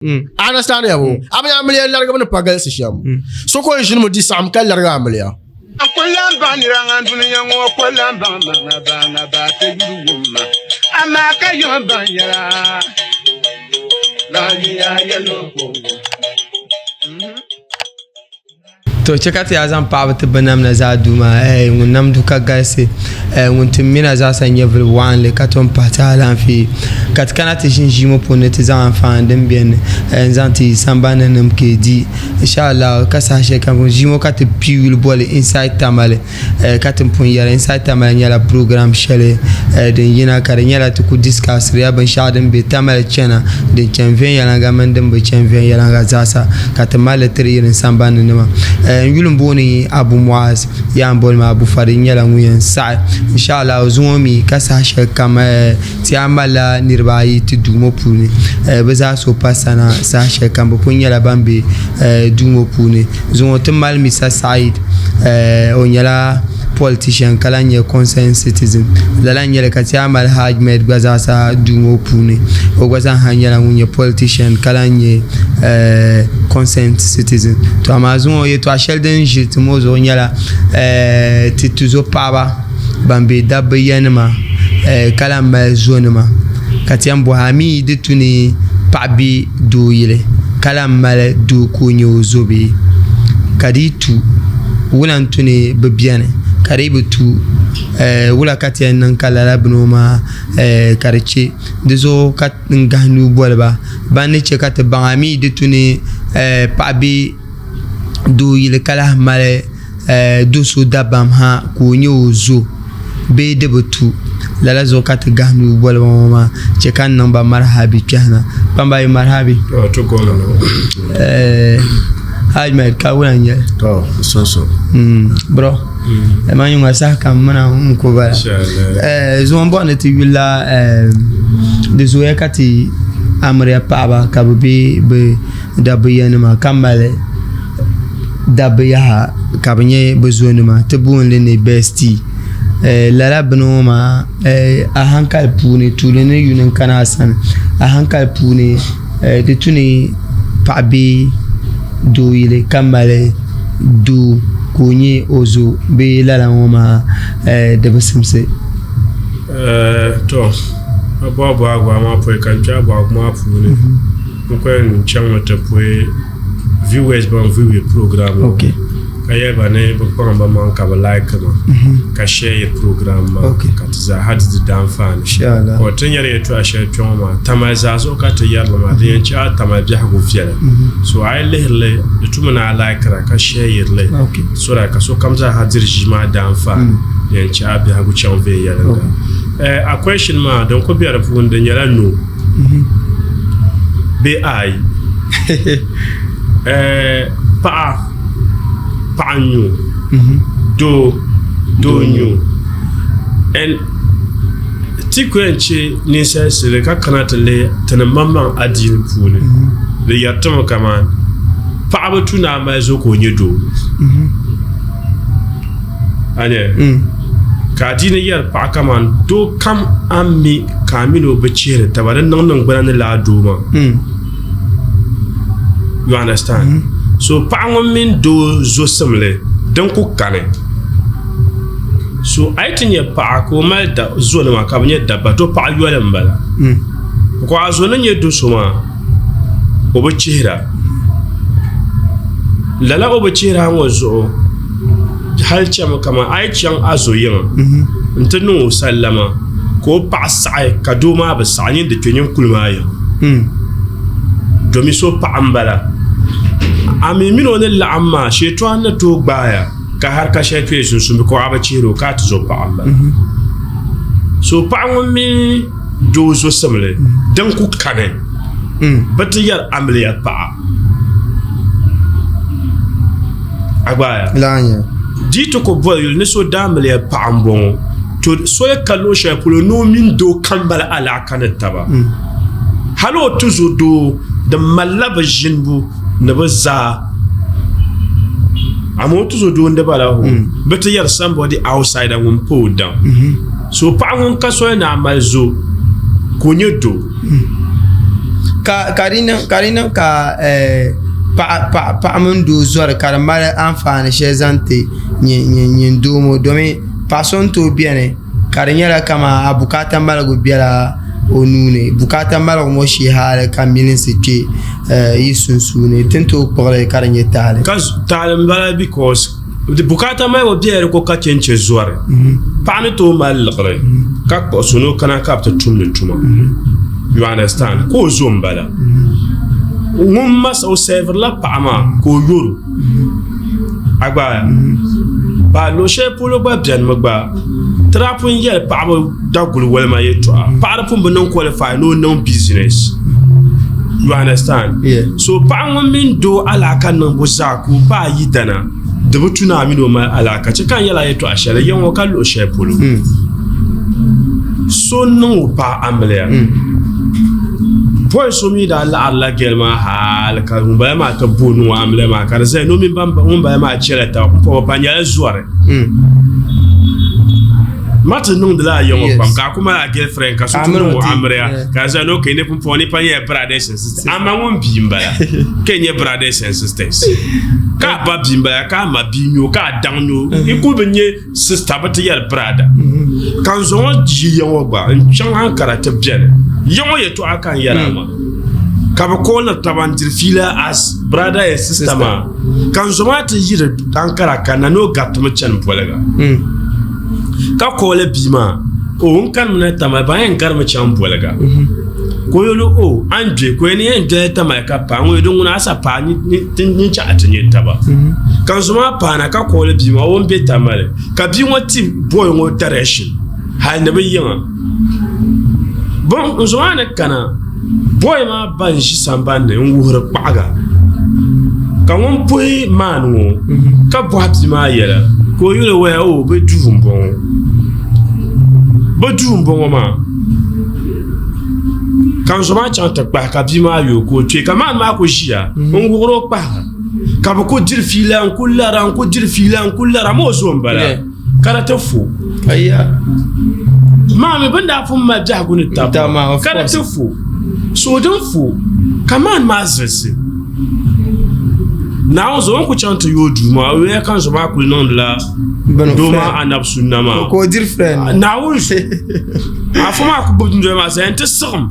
Understand ya bo? A bi amiliya larigibu ni pa galisi shɛm. So ko n-ʒinimi di saɣim ka larigi amiliya. N ku lan baŋ nira ŋan dunia ŋɔ ku lan baŋ ma ŋa ba ŋa ba ti yuli wum ma, amaa ka yiŋ baŋ yɛla la yiya yɛlo ko. To chɛ ka ti yaa zaŋ paɣiba ti binnamda zaa Duuma, ɛɛh ŋun nam du ka galisi, ɛɛh ŋun ti mina zaasa nyɛvili waɣinli ka tom pahi ti alaafee, ka ti kana ti ʒini ʒii ŋɔ puuni ni ti zaŋ anfaani din beni ni ɛɛh n-zaŋ ti sambani ni nim ka di. Insha Allah ka saha shɛli kam ʒii ŋɔ ka ti pii yuli boli Inside Tamale, ɛɛh ka ti ni pun yɛli Inside Tamale nyɛla program shɛli ɛɛh din yina ka di nyɛla ti ku discussiriya binshɛɣu din be Tamale chana din chani viɛnyɛliŋga mini din bi chani viɛnyɛliŋga zaasa ka ti mali li tiri yili sambani nima. N yuli m-booni Abu Muaz, yaa m-boli ma Abu Fari, n nyɛla ŋun yɛn saɣi insha Allah zuŋɔ mi ka saha shɛli kam ti yaa malila niriba ayi ti duu ŋɔ puuni. Bɛ zaa so pa sana saha shɛli kam bɛ pun nyɛla ban be duu ŋɔ puuni. Zuŋɔ ti mali Mista Saeed, o nyɛla politician ka lahi nyɛ concerned citizen. Lala n-nyɛ li ka ti yaa mali Hajmed gba zaasa duu ŋɔ puuni. O gba zaaha nyɛla ŋun nyɛ politician ka lahi nyɛ concerned citizen. To amaa zuŋɔ yɛltɔɣa shɛli din ʒili ti ŋɔ zuɣu nyɛla ti tuzo paɣaba ban be dabba yanima ka lahi mali zonima ka ti yɛn bɔhi a mi di tu ni paɣa be doo yili ka lahi mali doo ka o nyɛ o zo bee? Ka di yi tu wula n-tu ni bɛ beni ka di yi bi tu wula ka ti yɛn niŋ ka lala bini ŋɔ maa ka di che di zuɣu ka n gahi nuu boli ba ban ni che ka ti baŋ a mi di tu ni paɣa be doo yili ka lahi mali do so dabam ha ka o nyɛ o zo bee di bi tu lala zuɣu ka ti gahi nuu boli ba ŋɔ maa chɛ ka n niŋ ba marihabi kpɛhina kpamba yi marihabi Ahmed ka wula n nyɛli bro man nyɛ ŋa saha kam muna n ku bala zuŋɔ n bɔri ni ti yulila di zooya ka ti amiliya paɣaba ka bi bɛ bi dabba yanima ka mali dabba yaha ka bi nyɛ bi zonima ti booni li ni bestie lala bini ŋɔ maa a hankali puuni tuuli ni yuli n kana a sani a hankali puuni di tu ni paɣa bɛ doo yili ka mali doo ka o nyɛ o zo bee lala ŋɔ maa di bi simsi. To a bɔhi bɔhigu amaa pɔi ka n kpɛ a bɔhigu maa puuni n ku yɛn chaŋmi ti puhi viewers ban view program ŋɔ Okay. ka yɛli ba ni bi kpaŋ ba maŋ ka bi like ma ka share program maa Okay. ka ti zaa ha di di daanfaani Inshallah. ka ti nyɛri yɛltɔɣa shɛli kpɛ ŋɔ maa tamali zaa zuɣu ka ti yɛrili maa din yɛn chɛ a tamali biɛhigu viɛla so a yi lihirili di tumi ni a likira ka share li Okay. so that ka sokam zaa ha diri ʒii maa daanfaani din yɛn chɛ a biɛhigu chaŋ viɛnyɛlinga Eh, a question maa din ku be di puuni di nyɛla no bee ayi paɣa paɣa n nyɛ o doo doo n nyɛ o and ti ku yɛn chɛ ninsalisili ka kana ti lihi ti ni maŋmaŋ adiini puuni di yɛri timi kamani paɣaba tu ni a mali zuɣu ka o nyɛ doo A nya? Ka adiini yɛri paɣa kaman doo kam a ni mi ka a mini o bi chihiri taba di niŋ niŋgbuna ni laa doo maa. You understand? So paɣa ŋun mini doo zo simli din ku kani. So a yi ti nya paɣa ka o mali zonima ka bɛ nyɛ dabba to paɣa yoli m-bala. Because a zo ni nyɛ do so maa o bi chihira. Lala o bi chihira ŋɔ zuɣu hali chɛmi kamani a yi chaŋ a zo yiŋa n ti niŋ o sallama ka o paɣa saɣi ka doo maa bi saɣi nyin di kpɛ nyin kuli maa yiŋa domi so paɣa n bala a mi mini o ni laɣam maa shɛtɔɣu ni tooi gbaaya ka hali ka shɛli kpɛ sunsuuni ka a bi chihiri o ka a ti zo paɣa n bala so paɣa ŋun mini doo zo simli din ku kani bi ti yɛri amiliya paɣa a gbaaya di ti ku boli yuli ni so daamiliya paɣa n bɔŋɔ to soli ka luɣu shɛli polo ni o mini doo kam mali alaka ni taba hali o tuzo doo di malila bi ʒinibu ni bi zaa amaa o tuzo doo n di bala ho bi ti yɛri somebody outsider ŋun pa o daŋ so paɣa ŋun ka soli ni a mali zo ka o nyɛ doo. Ka ka di niŋ ka di niŋ ka eh, paɣa paɣa paɣa mini doo zɔri ka di mali anfaani shɛli zaŋ ti nyin nyin doo ŋɔ domi paɣa so ni tooi biɛni ka di nyɛla kamani a bukaata maligu biɛla o nuuni bukaata maligu ŋɔ shee hali ka milinsi kpɛ yi sunsuuni ti ni tooi kpuɣili ka di nyɛ taali. Ka taali n bala because bukaata malibu biɛla di ko ka chɛ n chɛ zɔri paɣa ni tooi mali liɣiri ka kpuɣi so ni o kana ka bi ti tumdi tuma you understand ka o zo n bala ŋun ma o sɛvirila paɣa maa ka o yoro a gba ba luɣu shɛli polo gba biɛni mi gba ti daa pun yɛli paɣaba daguli wolima yɛltɔɣa paɣa di pun bi niŋ qualify ni o niŋ business you understand so paɣa ŋun mini doo alaaka niŋbu zaa ka o ba yidana di bi tu ni a mini o mali alaaka chɛ ka n yɛla yɛltɔɣa shɛli ya ŋɔ ka luɣu shɛli polo so n niŋ o paɣa amiliya boy so mi daa laɣarila gɛli maa hali ka ŋunbala maa ti bo niŋ o amiliya maa ka di zaya ni o mini ŋunbala maa chɛla taba pumpɔŋɔ ba nyɛla zɔri ma ti niŋdila a yiŋɔ pam ka a ku mali a girlfriend ka so ti niŋ o amiliya ka di zaya ni okay ni pumpɔŋɔ ni pa nyɛla brothers and sisters ama ŋun bia n bala ka nyɛ brothers and sisters ka a ba bia n bala ka a ma bia nyɛ o ka a daŋ nyɛ o i ku bi nyɛ sista bi ti yɛli brada ka n zaŋ o ʒi ya ŋɔ gba n chaŋ Ankara ti biɛni ya ŋɔ yɛltɔɣa ka n yɛra maa ka bi kooliri taba n diri fiila as brada and sister maa ka n zo maa ti yiri Ankara kanna ni o garitimi chani Boliga ka kooli bia maa o n kanimina Tamale ban yɛn garimi chaŋ Boliga ka o yɛli o a ni dɔi ka o yɛli ni yɛn doli Tamale ka paai ŋɔ din ŋuna a sa paai nyin chaɣa ti nyɛ taba ka n zo maa paana ka kooli bia maa o ni bɛ Tamale ka bia ŋɔ ti boy ŋɔ direction hali ni bi yiŋa n zo maa ni kana boy maa ba n ʒi sambanni n wuhiri kpaɣiga ka ŋun puhi maan ŋɔ ka bɔhi bia maa yɛla ka o yɛli waya o bi duu n bɔŋɔ bi duu n bɔŋɔ maa ka n zo maa chaŋ ti kpahi ka bia maa yooi ka o kpɛ ka maan maa ku ʒiya n wuɣiri o kpahiga ka bi ku diri fiila n ku lara n ku diri fiila n ku lara maa o zo n bala ka di ti fo maa mi bin daa pun mali biɛhigu ni taba ka di ti fo so din fo ka maan maa zilisi Naawuni zuɣu o ni ku chaŋ ti yooi duu maa o yɛya ka n zo maa kuli niŋdila doo maa anabi sunna maa ka o diri friend Naawuni zuɣu afa maa ku gbubi dundoli maa zaya nti siɣim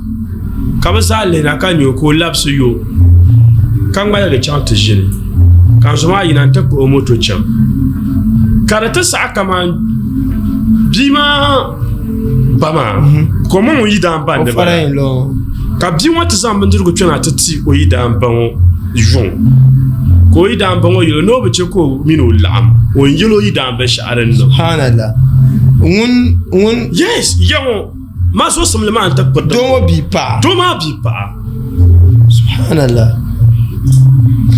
ka bɛ zaa lihina ka nya o ka o labisi yo ka ŋmaligi chaŋ ti ʒini ka n zo maa yina nti kpuɣi o moto chaŋ ka di ti saɣi kaman bia maa ba maa ka o ma ŋun yidaan ba n-di bala ka bia ŋɔ ti zaŋ bindirigu kpɛna ti ti o yidaan ba ŋɔ yuŋ ka o yidaan ba ŋɔ yɛli ni o bi chɛ ka o mini o laɣim o ni yɛli o yidaan binshɛɣu din niŋ. Subhanallah. Ŋun ŋun. Yes, ya ŋɔ maa so simli maa n-ti kpiri. Doo ŋɔ bia paɣa. Doo maa bia paɣa. Subhanallah.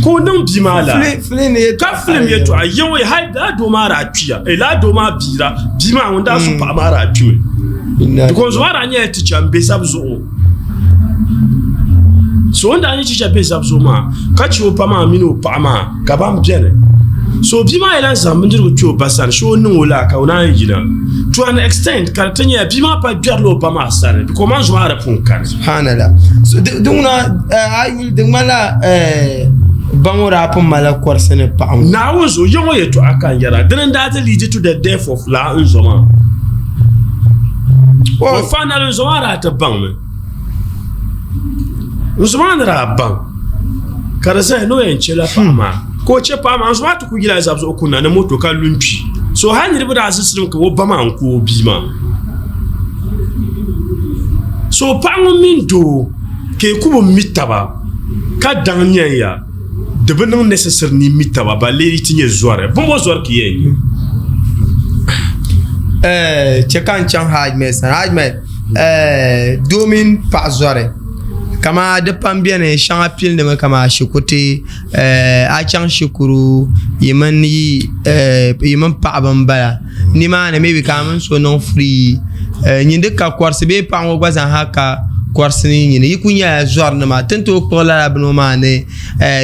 Ka o niŋ bia maa laa. Ka filim yɛltɔɣa ya ŋɔ hali laa doo maa daa kpiya eh, laa doo maa bia la bia maa ŋun daa su paɣa maa daa kpimi because maa daa nyɛla ticha n be zab zuɣu so o ni daa nyɛ chicha be zab zuɣu maa ka chɛ o pa maa mini o paɣa maa ka ban bɛni so bia maa yɛla zaŋ bindirigu kpɛ o ba sani shee o niŋ o laa ka o naan yina to an extent ka di ti nyɛla bia maa pa gbɛrila o ba maa sani because o maa zuɣu maa di pun kani. Subhanallah. So di ŋuna a yuli di ŋmanila ba ŋɔ daa pun malila kɔrisi ni paɣa ŋɔ. Naawuni zuɣu ya ŋɔ yɛltɔɣa ka n yɛra dini n daa ti lead to the death of laa n zo maa. O finally n zo maa daa ti baŋmi. N zo maa ni daa baŋ ka di zaya ni o yɛn chɛ la paɣa maa ka o chɛ paɣa maa n zo maa ti ku yila zab zuɣu kunna ni moto ka lu n-kpi so hali niriba daa zisirimi ka o ba maa n-ku o bia maa so paɣa ŋun mini doo ka yi ku bi mi taba ka daŋ nyan ya di bi niŋ necessary ni mi taba balle yi ti nyɛ zɔri bɔmbɔ zɔri ka yi yɛn nyɛ. Chɛ ka n chaŋ Hajj Ahmed sani Hajj Ahmed doo mini paɣa zɔri kamani di pam beni shɛŋa pilindimi kamani shikuruti a chaŋ shikuru yi mini paɣaba m-bala nimaani maybe ka a mini so niŋ free nyin di ka kɔrisi bee paɣa ŋɔ gba zaa ha ka kɔrisi ni nyini yi kuli nyɛla zɔrinima ti ni tooi kpuɣi lala bini ŋɔ maa ni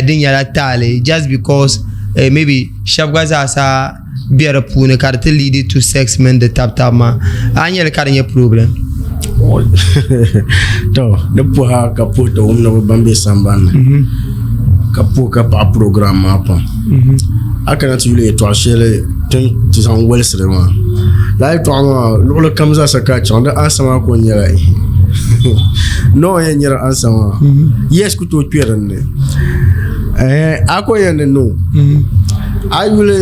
di nyɛla taali just because maybe shɛba gba zaa sa be di puuni ka di ti lead to sex mini di tabi tabi maa a ni nyɛli ka di nyɛ problem. To di puha ka puhi ti wumdiba ban be sambani ni ka puhi ka paɣi program maa pam. A kana ti yuli yɛtɔɣ shɛli ti ni ti zaŋ wolisiri maa lala yɛtɔɣa maa luɣili kam zaa sa ka a chaŋ di ansa maa ko n-nyɛla no yɛn nyɛ di ansa maa yes ku tooi kpe din ni a ko yɛn ni no a yuli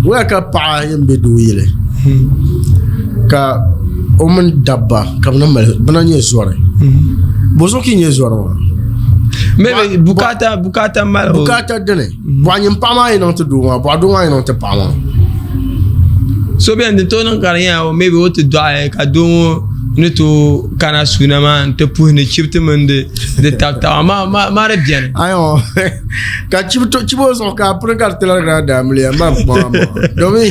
wula ka paɣa yɛn be doo yili ka o mini dabba ka bɛ na mali bɛ na nyɛ zɔri bɔzuɣu ka yi nyɛ zɔri maa maybe bukata bukata mali o bukata dini bɔɣu nyin paɣa maa yi niŋ ti doo maa bɔɣu doo maa yi niŋ ti paɣa maa so bɛni din tooi niŋ ka di nyɛla maybe o ti dɔɣi ka doo ŋɔ ni tooi kana suuna maa n ti puhi ni chibiti mini di di tabi taba maa maa di bɛni ayo ka chibi o zuɣu ka a piri ka di ti larigina daamiliya mali kpaŋa maa domin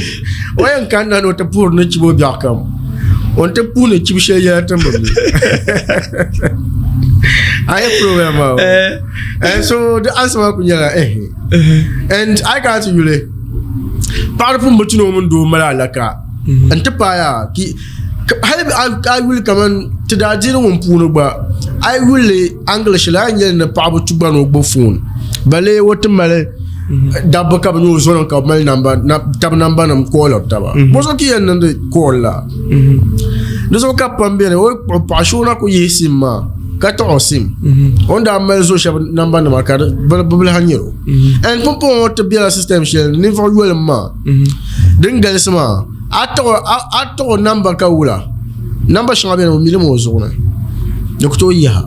o yɛn kanna ni o ti puhiri ni chibi o biɛɣu kam o ni ti puhi ni chibi shɛli yɛla ti bi mi a ye problem maa and so the answer maa ku nyɛla eh and I ka ti yuli paɣa pun bi tuni o mini doo mali alaka n ti paaya ki hali a yuli kaman ti daa diri ŋun puuni gba a yi yuli English la a ni nyɛli ni paɣaba tu gba ni o gbubi foon balee o ti mali dabba ka bi nyɛ o zɔnim ka bi mali tabi namba nim kooliri taba bɔzuɣu ka yɛn niŋdi kool la di zuɣu ka pam biɛni o kpuɣi paɣa shee o na ku yihi sim maa ka taɣi o sim o ni daa mali zo shɛba namba nima ka bi bi lahi nyɛro and pumpɔŋɔ ti biɛla system shɛli ni ninvuɣu yolim maa din galisi maa a taɣi o namba ka wula namba shɛŋa biɛni o milimi o zuɣu ni di ku tooi yiha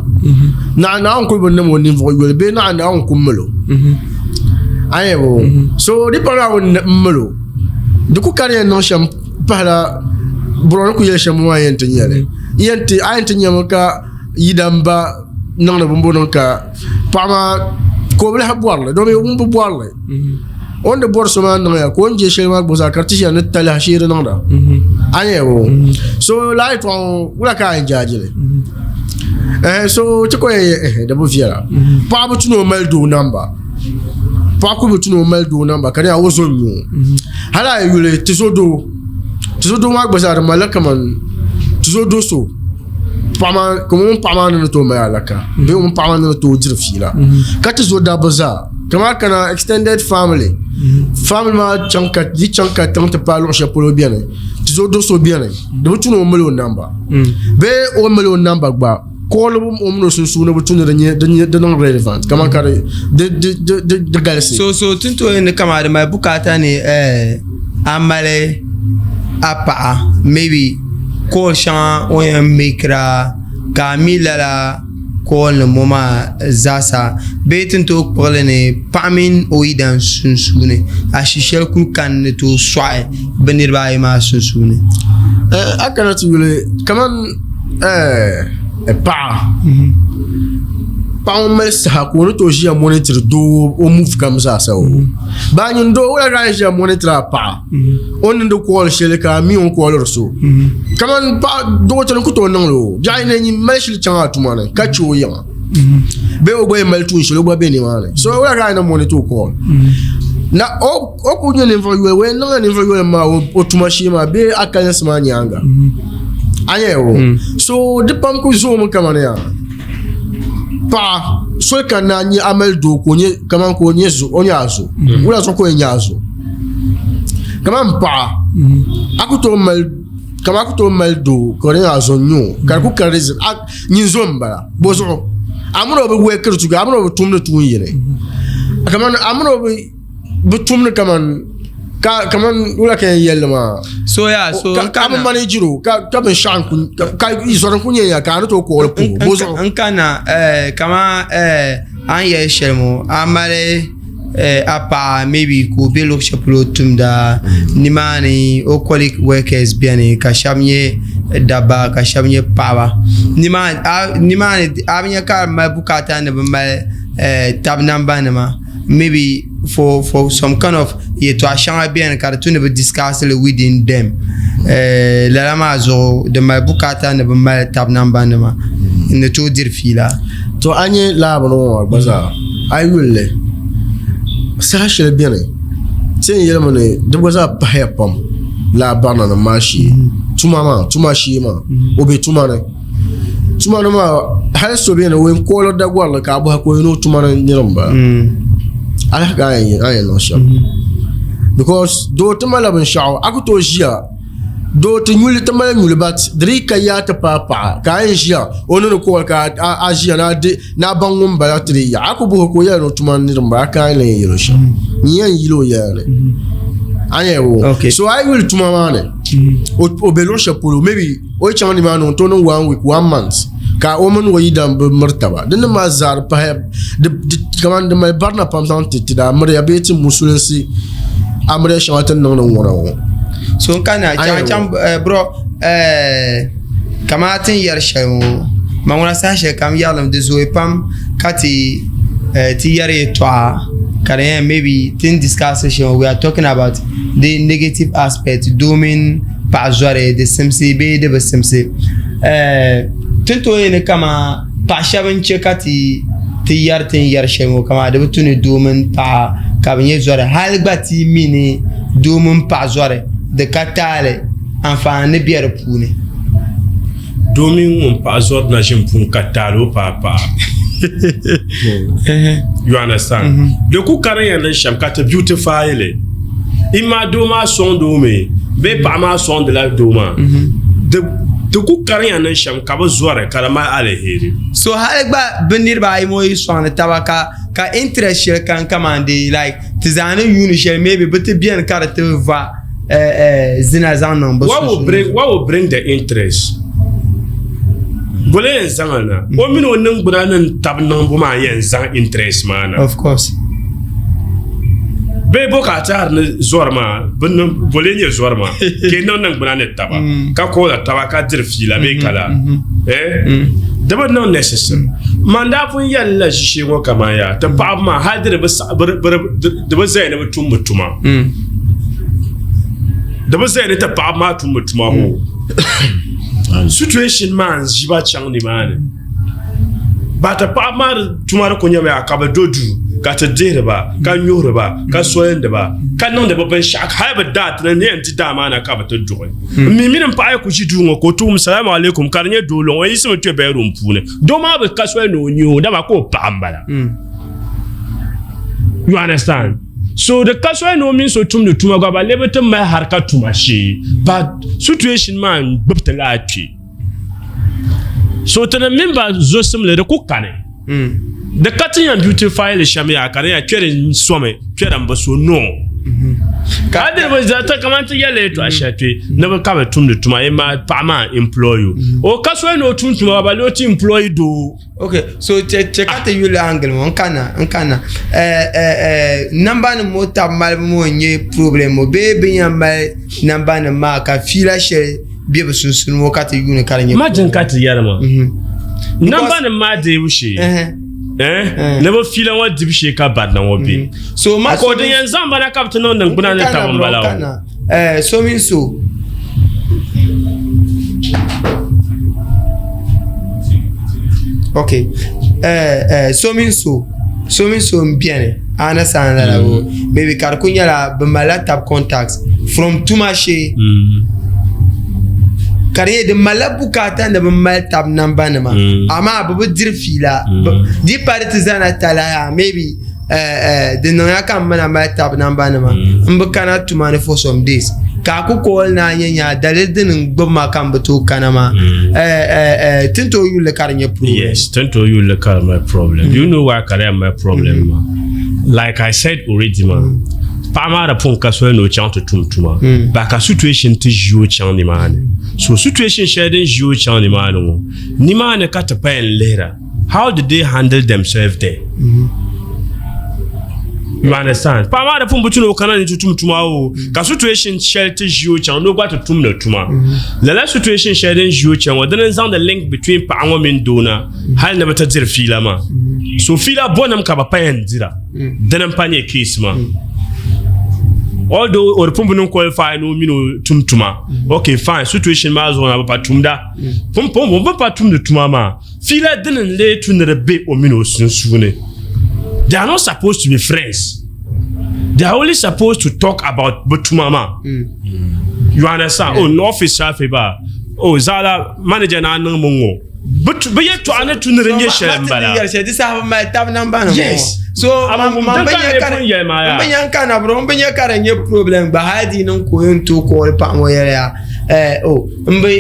naɣa Naawuni kuli bi niŋ o ninvuɣu yoli bee naɣa Naawuni ku milo a nyɛ bo so di pa Naawuni n milo di ku ka di yɛn niŋ shɛm pahila burɔni ku yɛli shɛm maa yɛn ti nyɛli a yɛn ti nyɛmi ka yidamba niŋdi bin bɔŋɔ ka paɣa maa ka o bi lahi bɔrili domi ŋun bi bɔrili o ni di bɔri so maa niŋya ka o ni je shɛli maa gbubi zaa ka di ti ʒiya ni talahi shee di niŋda a nyɛ bo so lala yɛltɔɣa ŋɔ wula ka a yɛn jaajili so ti ko yɛn yɛ di bi viɛla paɣa bi tu ni o mali doo namba paɣa ku bi tu ni o mali doo namba ka di nyɛla o zo n nyɛ o hali a yi yuli tizo doo tizo doo maa gba zaa di malila kamani tizo do so paɣa maa ka ŋun paɣa maa ni ni tooi mali alaka bee ŋun paɣa maa ni ni tooi diri fiila ka ti zo dabba zaa kamani kana extended family family maa chaŋ ka di chaŋ ka tiŋ ti paai luɣu shɛli polo biɛni ti zo do so biɛni di bi tu ni o mali o namba bee o mali o namba gba koolibu o mini o sunsuuni bi tu ni di niŋ relevant kamani ka di galisi so so tin tooi ni kamani di mali bukaata ni a mali a paɣa maybe call shɛŋa o ni yɛn meekira ka a mi lala call nim ŋɔ maa zaasa bee ti ni tooi kpuɣili ni paɣa mini o yidana sunsuuni ashi shɛli kuli kani ni tooi sɔɣi bi niraba ayi maa sunsuuni. A kana ti yuli kamani paɣa paɣa ŋun mali saha ka o ni tooi ʒiya monitiri doo o move kam zaasa o baa nyin doo wula ka a ʒiya monitiri a paɣa o ni niŋdi kool shɛli ka a mi o ni kooliri so kamani paɣa doo ku tooi niŋli o biɛɣu ni nyin mali shili chaŋ a tuma ni ka chɛ o yiŋa bee o gba yɛn mali tuun shɛli o gba bɛ nimaani so wula ka a yɛn monitor o kool na o ku nyɛ ninvuɣu yoli o yɛn niŋla ninvuɣu yoli maa o tuma shee maa bee a kalinsi maa nyaanga a nyɛ o so di pam ku zoomi kamani yaa paɣa soli kanna a nyɛ a mali doo ka o nyɛ kamani ka o nyɛ o nyɛ a zo wula zuɣu ka o yɛn nyɛ a zo kamani paɣa a ku tooi mali kamani a ku tooi mali doo ka di nyɛ a zo n nyɛ o ka di ku ka reason a nyin zo n bala bo zuɣu a mini o bi weekiri tuga a mini o bi tumdi tuun yini kamani a mini o bi bi tumdi kamani ka kamani wula ka yɛn yɛlli maa so yaa so ka ka bi manage o ka ka binshaɣu n ku ka zɔri n ku nyɛ ya ka a ni tooi kpuɣili puhi bo zuɣu n kana kama a ni yɛli shɛli ŋɔ a mali a paɣa maybe ka o bɛ luɣu shɛli polo tumda nimaani o colleague workers biɛni ka shab nyɛ dabba ka shab nyɛ paɣaba nimaani a bi nyɛ ka bi mali bukaata ni bi mali tabi namba nima maybe for for some kind of yɛltɔɣa shɛŋa biɛni ka di tu ni bi discuss li within them lala maa zuɣu di mali bukaata ni bi mali tabi namba nima n ni tooi diri fiila. To a nyɛ laabiri ŋɔ maa gba zaa a yi yuli li saha shɛli biɛni ti yɛn yɛlimi ni di gba zaa pahaya pam laa barina nim maa shee. Tuma maa, tuma shee maa, o be tuma ni. Tuma ni maa, hali so beni o yɛn kooli dagɔrili ka a bɔhi ka o yɛn o tuma ni niri m-bala. Alaha ka a yɛn niŋ shɛm. Because doo ti malila binshɛɣu a ku tooi ʒiya doo ti nyuli ti mali nyuli but di dii ka yaa ti paai paɣa ka a yɛn ʒiya o ni ni kooli ka a ʒiya ni a baŋ ŋun bala ti di yaɣa a ku bɔhi o ka o yɛli ni o tuma ni niri m-bala a ka a ni yɛn yɛli o shɛm n yɛn yili o yɛla ni a nyɛ o so a yi yuli tuma maa ni o be luɣu shɛli polo maybe o yi chaŋ nimaani o ni tooi niŋ one week one month ka o mini o yidana bi miri taba di nim maa zaa di pahaya kamani di mali barina pam zaŋ ti ti daa miriya bee ti musulinsi amiliya shɛŋa ti ni niŋdi ŋɔna ŋɔ so n kana chaŋ chaŋ bro kamani ti ni yɛri shɛli ŋɔ ma ŋuna saha shɛli kam yɛrili di zooi pam ka ti ti yɛri yɛltɔɣa ka di nyɛla maybe ti ni discuss shɛli ŋɔ we are talking about the negative aspect doo mini paɣa zɔri di simsi bee di bi simsi ti ni tooi yɛli ni kamani paɣa shɛba n chɛ ka ti ti yɛri ti ni yɛri shɛli ŋɔ kamani di bi tu ni doo mini paɣa ka bi nyɛ zɔri hali gba ti mi ni doo mini paɣa zɔri di ka taali anfaani bɛ di puuni. Doo mini ŋun paɣa zɔri na ʒini pun ka taali o paai paɣa. You understand? Di ku karin ya niŋ shɛm ka ti beautify li. Ima doo maa sɔŋdi o mi bee paɣa maa sɔŋdila doo maa. Di ku karin ya niŋ shɛm ka bi zɔri ka di mali aliheri. So hali gba bi niriba ayi ŋɔ yi sɔŋdi taba ka ka interest shɛli kani kamani dee like ti zaa ni yuuni shɛli maybe bi ti beni ka di ti va zina zaŋ niŋ bi What will bring, what will bring the interest? Bole yɛn zaŋ na. O mini o niŋgbuna ni tabi niŋbu maa yɛn zaŋ interest maa na. Of course. Bee bo ka a tɛhiri ni zɔri maa bole nyɛ zɔri maa ka yi niŋ niŋgbuna ni taba ka koola taba ka diri fiila bee kala eh di bi niŋ necessary. Man daa pun yɛli la ʒishee ŋɔ kaman yaa ti paɣaba maa hali di di bi zaya ni bi tum bi tuma. Di bi zaya ni ti paɣaba maa tum bi tuma hoo. Situation maa n ʒi ba chaŋ nimaani. Ba ti paɣaba maa tuma di ku nyɛmi yaa ka bi do duu ka ti dihiri ba ka nyuhiri ba ka solindi ba ka niŋdi bi binshaɣu hali bi daa ti ni yɛn di daa maa na ka bi ti duɣi. N mi mini n paɣa yi ku ʒi duu ŋɔ ka o ti wum salamu alaikum ka di nyɛ doo luŋ o yiɣisimi kpɛ bedroom puuni doo maa bi ka soli ni o nyɛ o dama ka o paɣa n bala. You understand? So di ka soli ni o mini so tumdi tuma gba ba lee bi ti mali harika tuma shee but situation maa n gbubi ti laa kpe. So ti ni mini ba zosimli di ku kani. Di ka ti yɛn beautify li shɛm yaa ka di yɛn kpɛri n somi kpɛri n bi so no. Ka di bi za ti kamani ti yɛli yɛltɔɣa shɛli kpe ni bi ka bi tumdi tuma yi maa paɣa maa employ o. O ka soli ni o tum tuma ba lee o ti employ doo. Ok so chɛ ka ti yuli angle ŋɔ n kana n kana namba nim ŋɔ tabi malibu ŋɔ n nyɛ problem ŋɔ bee bin yɛn mali namba nim maa ka fiila shɛli bɛ bi sunsuuni ŋɔ ka ti yuuni ka di nyɛ imagine ka ti yɛli maa namba nim maa deebu shee ni bi fiila ŋɔ dibu shee ka barina ŋɔ bɛ so ma ka o din yɛn zaŋ bana ka bi ti niŋ niŋgbuna ni tabi n bala o so mini so ok so mini so so mini so n biɛni a ni san lala ŋɔ maybe ka di ku nyɛla bi malila tabi contact from tuma shee ka di nyɛ di malila bukaata ni bi mali tabi namba nima amaa bi bi diri fiila di pa di ti zana talahi maybe di niŋya ka n mina mali tabi namba nima n bi kana tuma ni for some days ka a ku call ni a nyɛ nya daliri din n gbubi ma ka n bi tooi kana maa ti ni tooi yulli ka di nyɛ problem. Yes, ti ni tooi yulli ka di mali problem. Do you know why ka di yɛn mali problem maa? Like I said already maa, paɣa maa di pun ka soli ni o chaŋ ti tum tuma but ka situation ti ʒi o chaŋ nimaani. So situation shɛli din ʒi o chaŋ nimaani ŋɔ, nimaani ka ti pa yɛn lihira. How did they handle themselves there? You understand? Paɣa maa di pun bi tu ni o kana ni ti tum tuma o ka situation shɛli ti ʒi o chaŋ ni o gba ti tum ni tuma. Lala situation shɛli din ʒi o chaŋ ŋɔ dini n zaŋdi link between paɣa ŋɔ mini doo na hali ni bi ti diri fiila maa. So fiila bɔnim ka bi pa yɛn dira dini n pa nyɛ case maa. Although o di pun bi niŋ qualify ni o mini o tum tuma. Okay fine situation maa zuɣu na bi pa tumda. Pumpɔŋɔ bi pa tumdi tuma maa. Fiila dini n-lee tu ni di be o mini o sunsuuni? They are not supposed to be friends. They are only supposed to talk about bɛ tuma maa. You understand? Oh, n office shaafi ba. Oh, zaala manager na niŋ mi ŋɔ. Bi yɛltɔɣa ni tu ni di nyɛ shɛli n bala. Di saha bi mali tabi namba nim. Yes. So man bi nya ka n bi nya ka na bro n bi nya ka di nyɛ problem gba hali di niŋ ka o yɛn tooi call paɣa ŋɔ yɛli ya eh oh n bi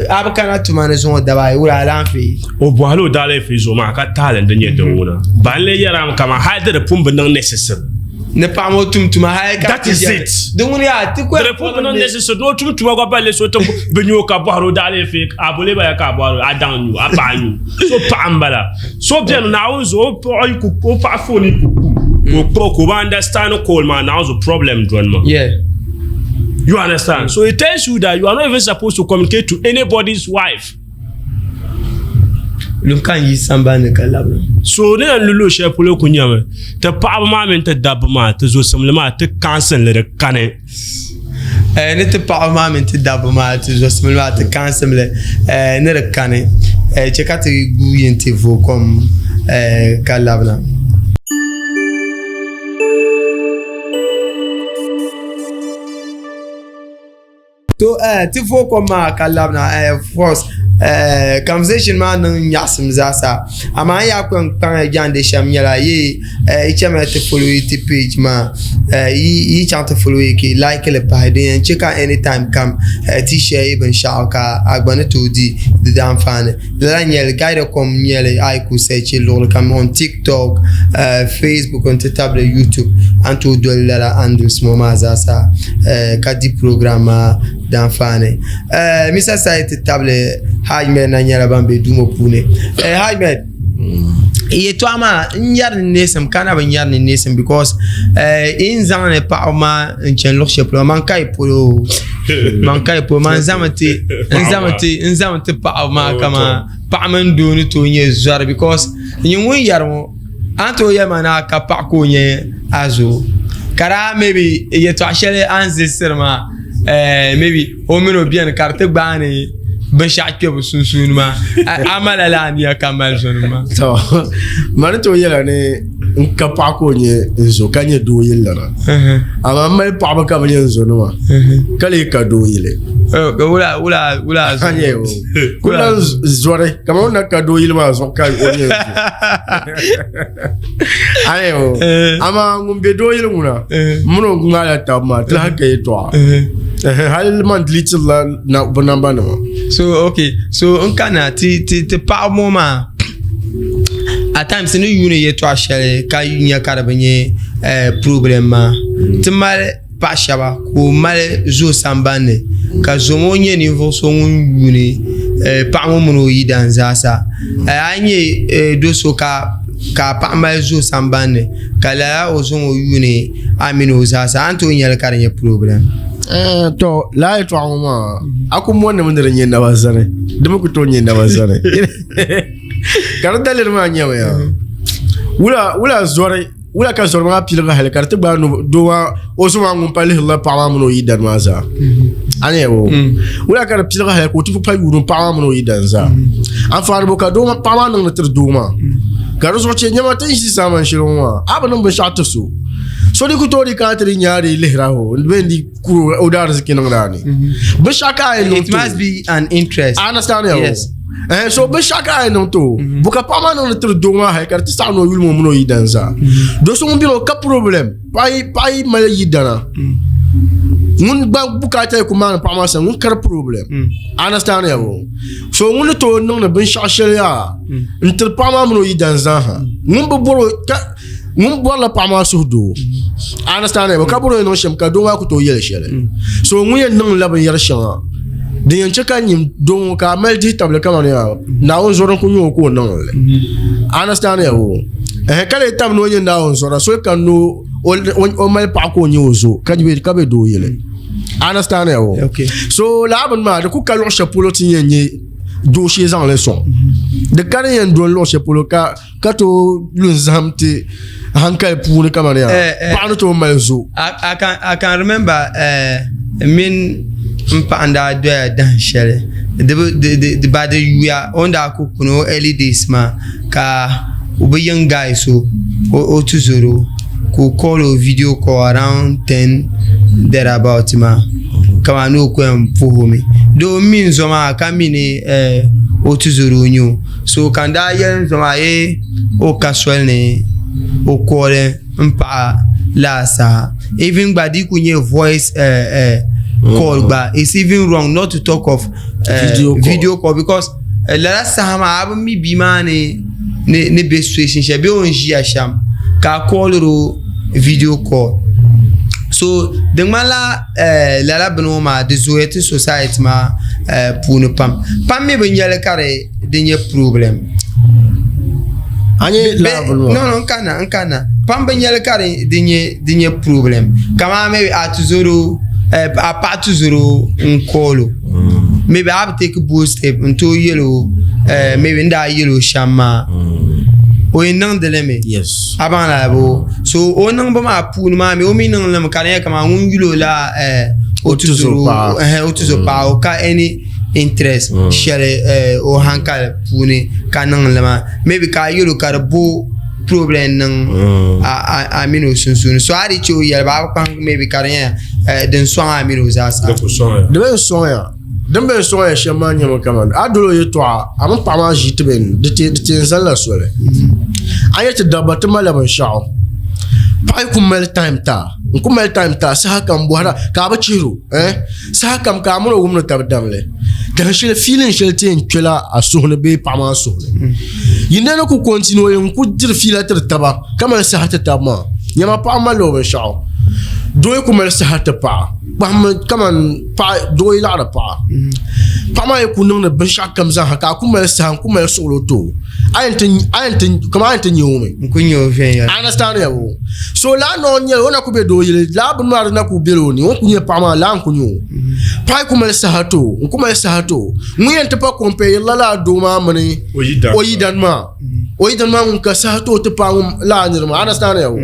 a bi kana tuma ni zuŋɔ daba ayi wula alaafee. O bɔhila o daalaafee zuɣu maa ka taali n di nyɛ din ŋuna. Ba n lee yɛri a mi kaman hali di di pun bi niŋ necessary. Ni paɣa ŋɔ tum tuma hali ka That is it. Di ŋuni yaa ti ko Di pun bi niŋ necessary ni o tum tuma gba balli so ti bi nyu ka bɔhiri o daalaafee a boli ba ya ka a bɔhiri a daŋ nyu a paɣa nyu so paɣa n bala so bɛni Naawuni zuɣu o paɣa yi ku o paɣa phone yi ku kum ka o kpuɣi ka o bi understand call maa Naawuni zuɣu problem dɔni maa. Yeah. You understand? So it tells you that you are not even supposed to communicate to anybody's wife. Lum ka n yi sambani ni ka labina. So ni yɛn lu luɣ shɛli polo ku nyɛmi ti paɣaba maa mini ti dabba maa ti zosimli maa ti kaansinli di kani. Eh, ni ti paɣaba maa mini ti dabba maa ti zosimli maa ti kaansimli eh, ni di kani eh, chɛ ka ti guui nti vooi kom eh, ka labina. To eh, ti vooi kom maa ka labina eh, first eh, conversation maa niŋ nyaɣasim zaasa amaa n yaa kpɛŋ kpaŋ jaande shɛm nyɛla yi eh, yi chɛmi ti follow yi ti page maa eh, yi yi chaŋ ti follow yi ka yi like li pahi din yɛn chɛ ka anytime kam eh, ti share yi binshaɣu ka a gba ni tooi di di daanfaani lala nyɛli guide kom nyɛli a yi ku search luɣuli kam on TikTok eh, Facebook n ti tabili YouTube a ni tooi doli lala handles ŋɔ maa zaasa eh, ka di program maa daanfaani eh, Mr. Sayi ti tabili Hajmed na nyɛla ban be duu ŋɔ puuni eh, Hajmed yɛtɔɣa maa n nyɛri ni neesim ka na bi nyɛri ni neesim because eh, n zaŋ ni paɣaba maa n chɛni luɣu shɛli polo man ka yi polo man ka yi polo man zaŋmi ti n zaŋmi ti n zaŋmi ti paɣaba maa kama paɣa mini doo ni tooi nyɛ zɔri because nyɛ ŋun yɛri ŋɔ a ni tooi yɛli ma ni a ka paɣa ka o nyɛ a zo ka daa maybe yɛltɔɣa shɛli a ni zilisiri maa eh, maybe o mini o biɛni ka di ti gbaai ni binshaɣu kpɛ bi sunsuuni maa a mali lala aniya ka mali zoni maa to mani tooi yɛla ni n ka paɣa ka o nyɛ n zo ka nyɛ doo yili lana amaa n mali paɣaba ka bi nyɛ n zo nima ka lee ka doo yili wula wula wula ku lan zɔri kamani o na ka doo yili maa zuɣu ka o nyɛ n zo ayo amaa ŋun be doo yili ŋuna mini o ŋmaala tabi maa ti lahi ka yɛltɔɣa hali man delete la bi namba nima so okay so n kana ti ti ti paɣa ŋɔ maa at times ni yuuni yɛltɔɣa shɛli ka nya ka di bi nyɛ problem maa ti mali paɣa shɛba ka o mali zo sambanni ka zo ŋɔ nyɛ ninvuɣu so ŋun yuuni paɣa ŋɔ mini o yidana zaasa a yi nyɛ do so ka paɣa mali zo sambanni ka lala o zo ŋɔ yuuni a mini o zaasa a ni tooi nyɛli ka di nyɛ problem. To lala yɛltɔɣa ŋɔ maa a ku mɔnimi ni di nyɛ naba zani di mi ku tooi nyɛ naba zani ka di daliri maa nyɛmi yaa wula zɔri Wula ka zɔri maa piligi hali ka di ti gbaai doo maa o zo maa ŋun pa lihirila paɣa maa mini o yidana maa zaa a ni o wula ka di piligi hali ka o ti pa yuuni paɣa maa mini o yidana zaa anfaani bo ka doo maa paɣa maa niŋdi tiri doo maa ka di zuɣu chɛ nyɛma ti ni ʒi zaamani shɛli ŋɔ maa a bi niŋ binshaɣu ti so so di ku tooi di kana ti di nyaari lihira o bee n di kuri o daariziki niŋdi a ni binshaɣu ka a yɛn niŋ It must be an interest. I understand ya Yes. Eh, so binshaɣu ka a yɛn niŋ ti o bo ka paɣa maa niŋdi tiri doo maa hali ka di ti saɣim ni o yuli ŋɔ mini o yidana zaa do so ŋun beni o ka problem paɣa yi mali yidana ŋun gba bukaata yi ku maani paɣa maa sani ŋun kari problem I understand ya bo so ŋun ni tooi niŋdi binshaɣu shɛli yaa n tiri paɣa maa mini o yidana zaa ha ŋun bi bɔri o ka ŋun bɔrila paɣa maa suhudoo understand ka bɔri o niŋ shɛm ka doo maa ku tooi yɛli shɛli so ŋun yɛn niŋla binyɛri shɛŋa din yɛn chɛ ka nyini doo ŋɔ ka a mali dihi tabili kamani yaa Naawuni zɔri n ku nyɛ o ka o niŋli understand ya o ɛhɛ ka lee tabi ni o nyɛ Naawuni zɔra so ka ni o mali paɣa ka o nyɛ o zo ka bɛ doo yili understand ya o so laa bini maa di ku ka luɣu shɛli polo ti yɛn nyɛ dooshee zaŋli sɔŋ di ka din yɛn doli luɣu shɛli polo ka ka tooi lu n-zahim ti hankali puuni kamani yaa eh, eh. paɣa ni tooi mali zo I can, I can remember eh, mini n paɣa n daa doya dahin shɛli di ba di yuya o ni daa ku kuni o early days maa ka o bi yiŋ guy so o tuzoro ka o call o video call around 10 thereabout maa. kamani ni o ku yɛn puhi o mi doo n mi n zo maa ka mi ni eh, o tizɔro n-nyɛ o so ka n daa yɛli n zo maa ee o ka soli ni o kooli n paɣa laa saha even gba di ku nyɛ voice eh, eh, call gba it's even wrong not to talk of eh, Video call. video call because eh, lala saha maa a bi mi bia maa ni ni ni be situation shɛli bee o ni ʒiya shɛm ka a calliri o video call so di ŋmanila eh, lala bini ŋɔ maa di zooya ti society maa eh, puuni pam pam mi bi nyɛli ka di di nyɛ problem A nyɛ lala bini maa? No no n kanna n kanna pam bi nyɛli ka di di nyɛ di nyɛ problem kamani maybe a tuzoro eh, a paɣa tuzoro n call o maybe a bi take bold step n tooi yɛl o eh, maybe n daa yɛl o shɛm maa o yɛn niŋdi li mi Yes. a baŋ lala boo so o niŋbu maa puuni maa mi o mi niŋ limi ka di nyɛ kamani ŋun yuli o la eh, o O tuzo tuzoro paɣa. eh, o tuzo paɣa o ka any interest shɛli eh, o hankali puuni ka niŋ li maa maybe ka a yɛl o ka di bo problem niŋ a a- a mini o sunsuuni so a di chɛ o yɛli ba a bi kpaŋ maybe ka di nyɛla eh, din sɔŋ a mini o zaa sa Di ku sɔŋya. Di bɛn sɔŋya din bɛn sɔŋya shɛm maa nyɛmi kaman a doli o yɛtɔɣa a mini paɣa maa ʒi ti bɛn di ti di ti yɛn zalila soli a nyɛ ti dabba ti malila binshɛɣu paɣa yi ku mali time ti a n ku mali time ti a saha kam bɔhira ka a bi chihiri o eh saha kam ka a mini o wumdi tabi damli dahin shɛli feeling shɛli ti yɛn kpɛla a suhu ni bee paɣa maa suhu ni yinda ni ku continue n ku diri fiila tiri taba ka mali saha ti tabi maa nyama paɣa malila o binshaɣu doo yi ku mali saha ti paɣa kpahimmi kaman paɣa doo yi laɣiri paɣa paɣa maa yi ku niŋdi binshaɣu kam zaaha ka a ku mali saha n ku mali suɣulo ti o a yɛn ti a yɛn ti kaman a yɛn ti nya o mi n ku nyɛ o viɛnyɛla I understand ya o so laa noo nyɛla o na ku be doo yili laa bini maa di na ku bela o ni o ni ku nyɛ paɣa maa laa n ku nyɛ o paɣa yi ku mali saha ti o n ku mali saha ti o ŋun yɛn ti pa compare la laa doo maa mini o yidan maa o yidan maa ŋun ka saha ti o ti paai ŋun laa niri maa understand ya o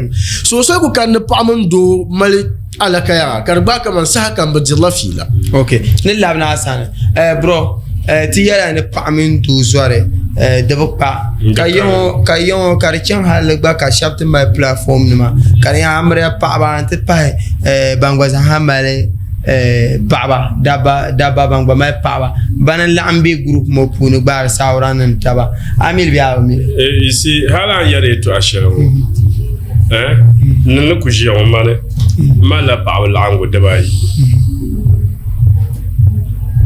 so so ku kani ni paɣa mini doo mali alaka yaa ka di gbaai kaman saha kam bi dirila fiila. Ok ni labina a sani eh, bro eh, ti yɛla ni paɣa mini doo zɔri eh, di bi kpa ka yiŋɔ ka yiŋɔ ka di chaŋ hali gba ka shɛba ti mali platform nima ka di nyɛ amiliya paɣaba n ti pahi eh, ban gba zaa mali eh, paɣaba dabba dabba ban gba mali paɣaba bani n laɣim be group ŋɔ puuni gbaari saawara nim taba a mili bee a bi mili? Eh, you see, hali a ni yɛri yɛtɔɣa shɛli ŋɔ eh, ni ni ku ʒiya ŋɔ mani n malila paɣaba laɣingu dibaayi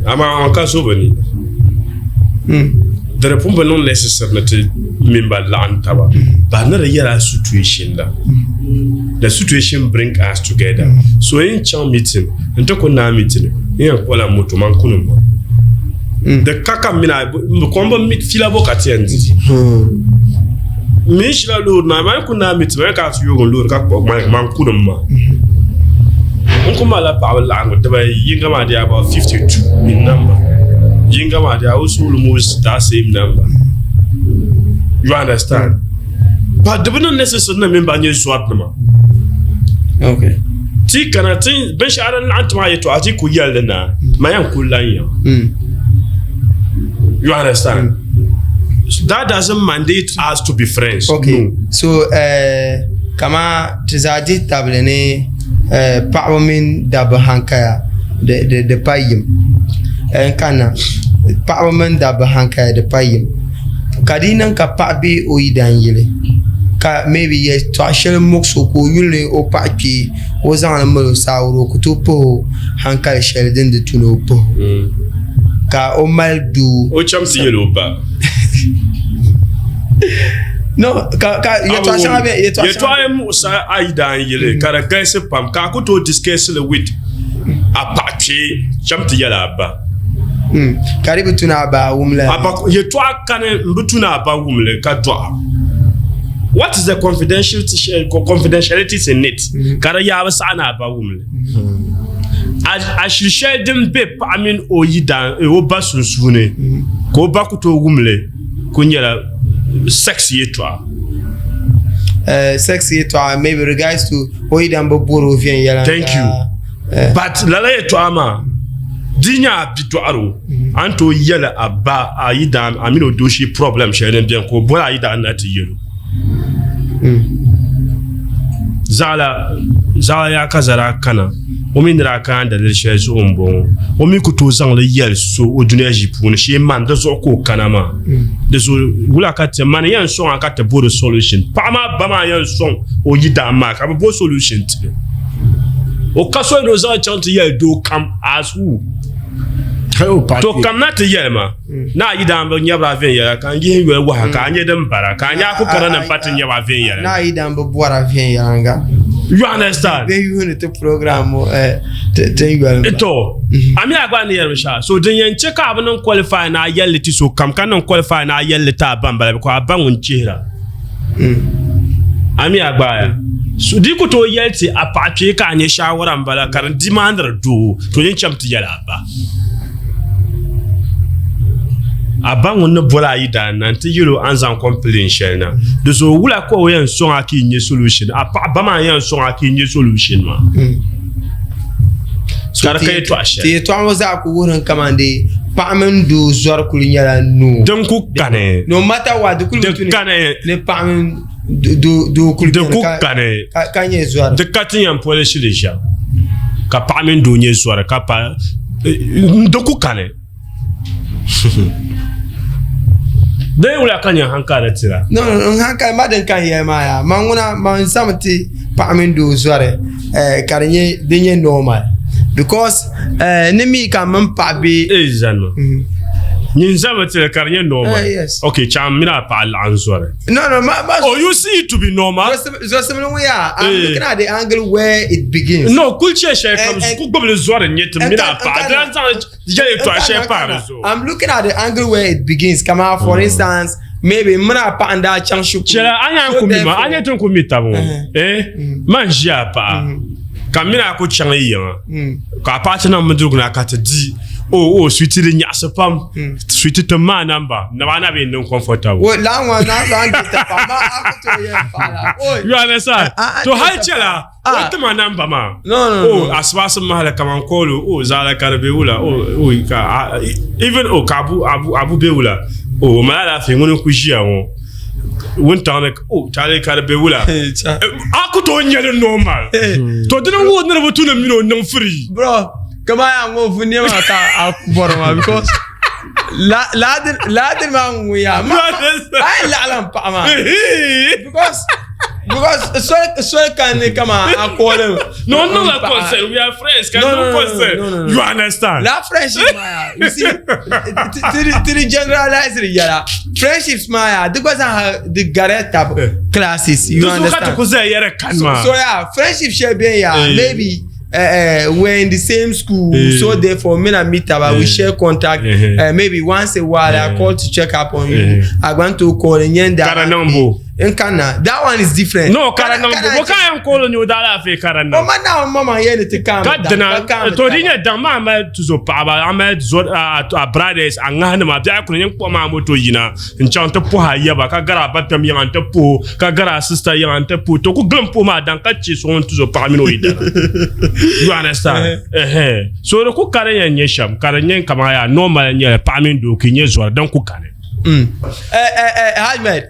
amaa ŋun ka zo bi ni di di pun bi niŋ necessary ni ti mini ba laɣim taba but ni di yɛla situation la the situation bring us together so yi chaŋ meeting n ti ku naai meeting n yɛn kpuɣila moto man kuni ma di ka ka mina kom bi fila bo ka ti yɛn di min ʒila loori maa man ku naai meeting man ka ti yooi loori ka kpuɣi man kuni ma n ku malila paɣaba laɣingu dibayi yinga maa di about 52 in number yinga maa di also almost that same number you understand but di bi niŋ necessary ni mini ba nyɛ zɔri nima Okay. ti kana ti binshaɣu din laɣim ti maa yɛtɔɣa ti ku yɛli li na ma yɛn ku lan ya you understand that doesn't mandate us to be friends Okay. no So eh, kama ti zaa dihi tabili ni eh, paɣaba mini dabba hankaya di, di, di pa yim. Eh, n kanna paɣaba mini dabba hankaya di pa yim. Ka di yi niŋ ka paɣa be o yidan yili ka maybe yɛltɔɣa shɛli muɣisi o ka o yuli ni o paɣa kpee o zaŋli mali o saawara o ku tooi pahi o hankali shɛli din di tu ni o pahi o ka o mali doo o chaŋ ti yɛli o ba no ka ka yɛltɔɣa shɛŋa bɛ yɛltɔɣa yɛn muɣisi a yidan yili ka di galisi pam ka a ku tooi discuss li with a paɣa kpee chaŋ ti yɛli a ba Ka di bi tu ni a ba wum li. A ba yɛtɔɣa kani n bi tu ni a ba wum li ka dɔɣa. What is the confidentiality in it? Ka di yaa bi saɣi ni a ba wum li. A shili shɛli din be paɣa mini o yidan o ba sunsuuni ka o ba ku tooi wum li ku nyɛla sex yɛtɔɣa. Sex yɛtɔɣa maybe regards to o yidan bi bɔri o viɛnyɛla. Thank you. But lala yɛtɔɣa maa di nyɛ a bi dɔɣiri o a ni tooi yɛli a ba a yidaan a mini o dooshee problem shɛli din beni ka o boli a yidaan na ti yɛl o zaɣila zaɣila yaa ka zara kana O mi ni daa kana daliri shɛli zuɣu m-bɔŋɔ, o mi ku tooi zaŋ li yɛli so o dunia ʒii puuni shee man di zuɣu ka o kana maa. Di zuɣu wula ka ti mani yɛn sɔŋ a ka ti bo di solution? Paɣa maa ba maa yɛn sɔŋ o yidaan maa ka bɛ bo solution ti li. O ka soli ni o zaŋ chaŋ ti yɛli doo kam as who? To kamina ti yɛli ma ni a yidaan bi nyɛbira viɛnyɛla ka n yihi n yoli waha ka a nyɛ din bara ka a nyɛ a ku kana ni n pa ti nyɛba viɛnyɛla. Ni a yidaan bi bɔra viɛnyɛliŋga. You understand? Bɛ yuuni ti program ŋɔ ti n yoli. To a mi a gba ni yɛli binshɛɣu so din yɛn chɛ ka a bi niŋ qualify ni a yɛli li ti so kam ka niŋ qualify ni a yɛli li ti a ba m-bala because a ba ŋun chihira. A mi a gbaaya so di ku tooi yɛli ti a paɣa kpee ka a nyɛ shaawara m-bala ka di dimandiri doo to nyin cham ti yɛli a ba. A ba ŋun ni boli a yidaan na nti yɛl o a ni zaŋ complain shɛli na di zuɣu wula ka o yɛn sɔŋ a ka yi nya solution a paɣa ba maa yɛn sɔŋ a ka yi nya solution maa ka di ka yɛtɔɣa shɛli. Ti yɛtɔɣa ŋɔ zaa ku wuhiri kaman di paɣa mini doo zɔri kuli nyɛla no. Din ku kani. No matter what di kuli bi kani. Ni paɣa mini doo kuli Di ku kani. Ka nyɛ zɔri. Di ka ti yɛn polish li shɛm ka paɣa mini doo nyɛ zɔri ka pa di ku kani. Dee wula ka nyɛ hankali tira? No, no, n hankali ma din kan yɛli maa yaa man ŋuna man zami ti paɣa mini doo zɔri eh, ka di nyɛ di nyɛ normal because eh, ni mi ka mini paɣa be Ee zanima. Nyin zami tili ka di nyɛ normal. Eh, yes. Okay, chaŋ mini a paɣa laɣim zɔri. No, no, ma, ma, Oh, you see it to be normal? Zosimli ŋɔ yaa, I'm Eh. looking at the angle where it begins. No, kuli chɛ shɛli kam Eh, eh. ku gbubili zɔri n-nyɛ ti mini a paɣa. Di lan zaŋ I'm looking at the angle where it begins. Kama for mm. instance, maybe muna paɣa n daa chaŋ shikuru. Chɛla a nya ku mi ma a nya tin ku mi tabi ŋɔ uh-huh. eh mm. man ʒi a paɣa mm. ka mini a ku chaŋ yi yiŋa mm. ka a paɣa ti niŋ bindirigu na ka ti di o o suiti di nyaɣasi pam suiti tim maa namba naba na bɛ niŋ comfortable. O la ŋɔ na zaŋ di ta pa ma a ku tooi yɛn paɣa la. You understand? To hali chɛla O tima namba maa. No, no, O no. asibaasi mahali kaman koolu o zaala ka di be wula o o ka a even o ka abu abu abu be wula o o mali alaafee ŋuni n ku ʒiya ŋɔ wuntaŋ ni o chali ka di be wula a ku tooi nyɛli normal to dini wuhi ni di bi tu ni mini o niŋ free. Bro, kama ya ŋɔ vu nɛma ka a bɔri maa because la laadin laadin maa ŋun yaa ma a yi laɣila n paɣa maa because because soli soli kan ni kama a kɔɔli No, no, la concern. We are friends. Can no, no, concern. No, no, no. You understand? La friendship maa yaa you see ti di generalize di yɛla friendships maa yaa di gba zaa di gari tab classes you understand. So yeah, friendship shɛli bɛ yaa maybe. We're in the same school, so therefore me and meet about we share contact. Maybe once a while I call to check up on you. I want to call and yenda. Kara number. Nkana, that one is different. No, kara number. Mo ka yan call on you that afi kara number. O ma na mama ye ni ti kam. Ka dina to di nya dan ma ma tuzo pa ba ama zo a brothers a ngah ma bi akunu yin ko ma moto yina. N chaŋ ti puhi a yaba ka gari a ba kpɛm yiŋa n-ti puhi o ka gari a sista yiŋa n-ti puhi o to ku gilim puhi maa dan ka che so ŋun tuzo paɣa mini o yidana you understand ɛhɛn so di ku ka di yɛn nyɛ shɛm ka di nyɛ kaman yaa normal n-nyɛli paɣa mini doo ka yi nyɛ zɔri din ku kani. Ahmed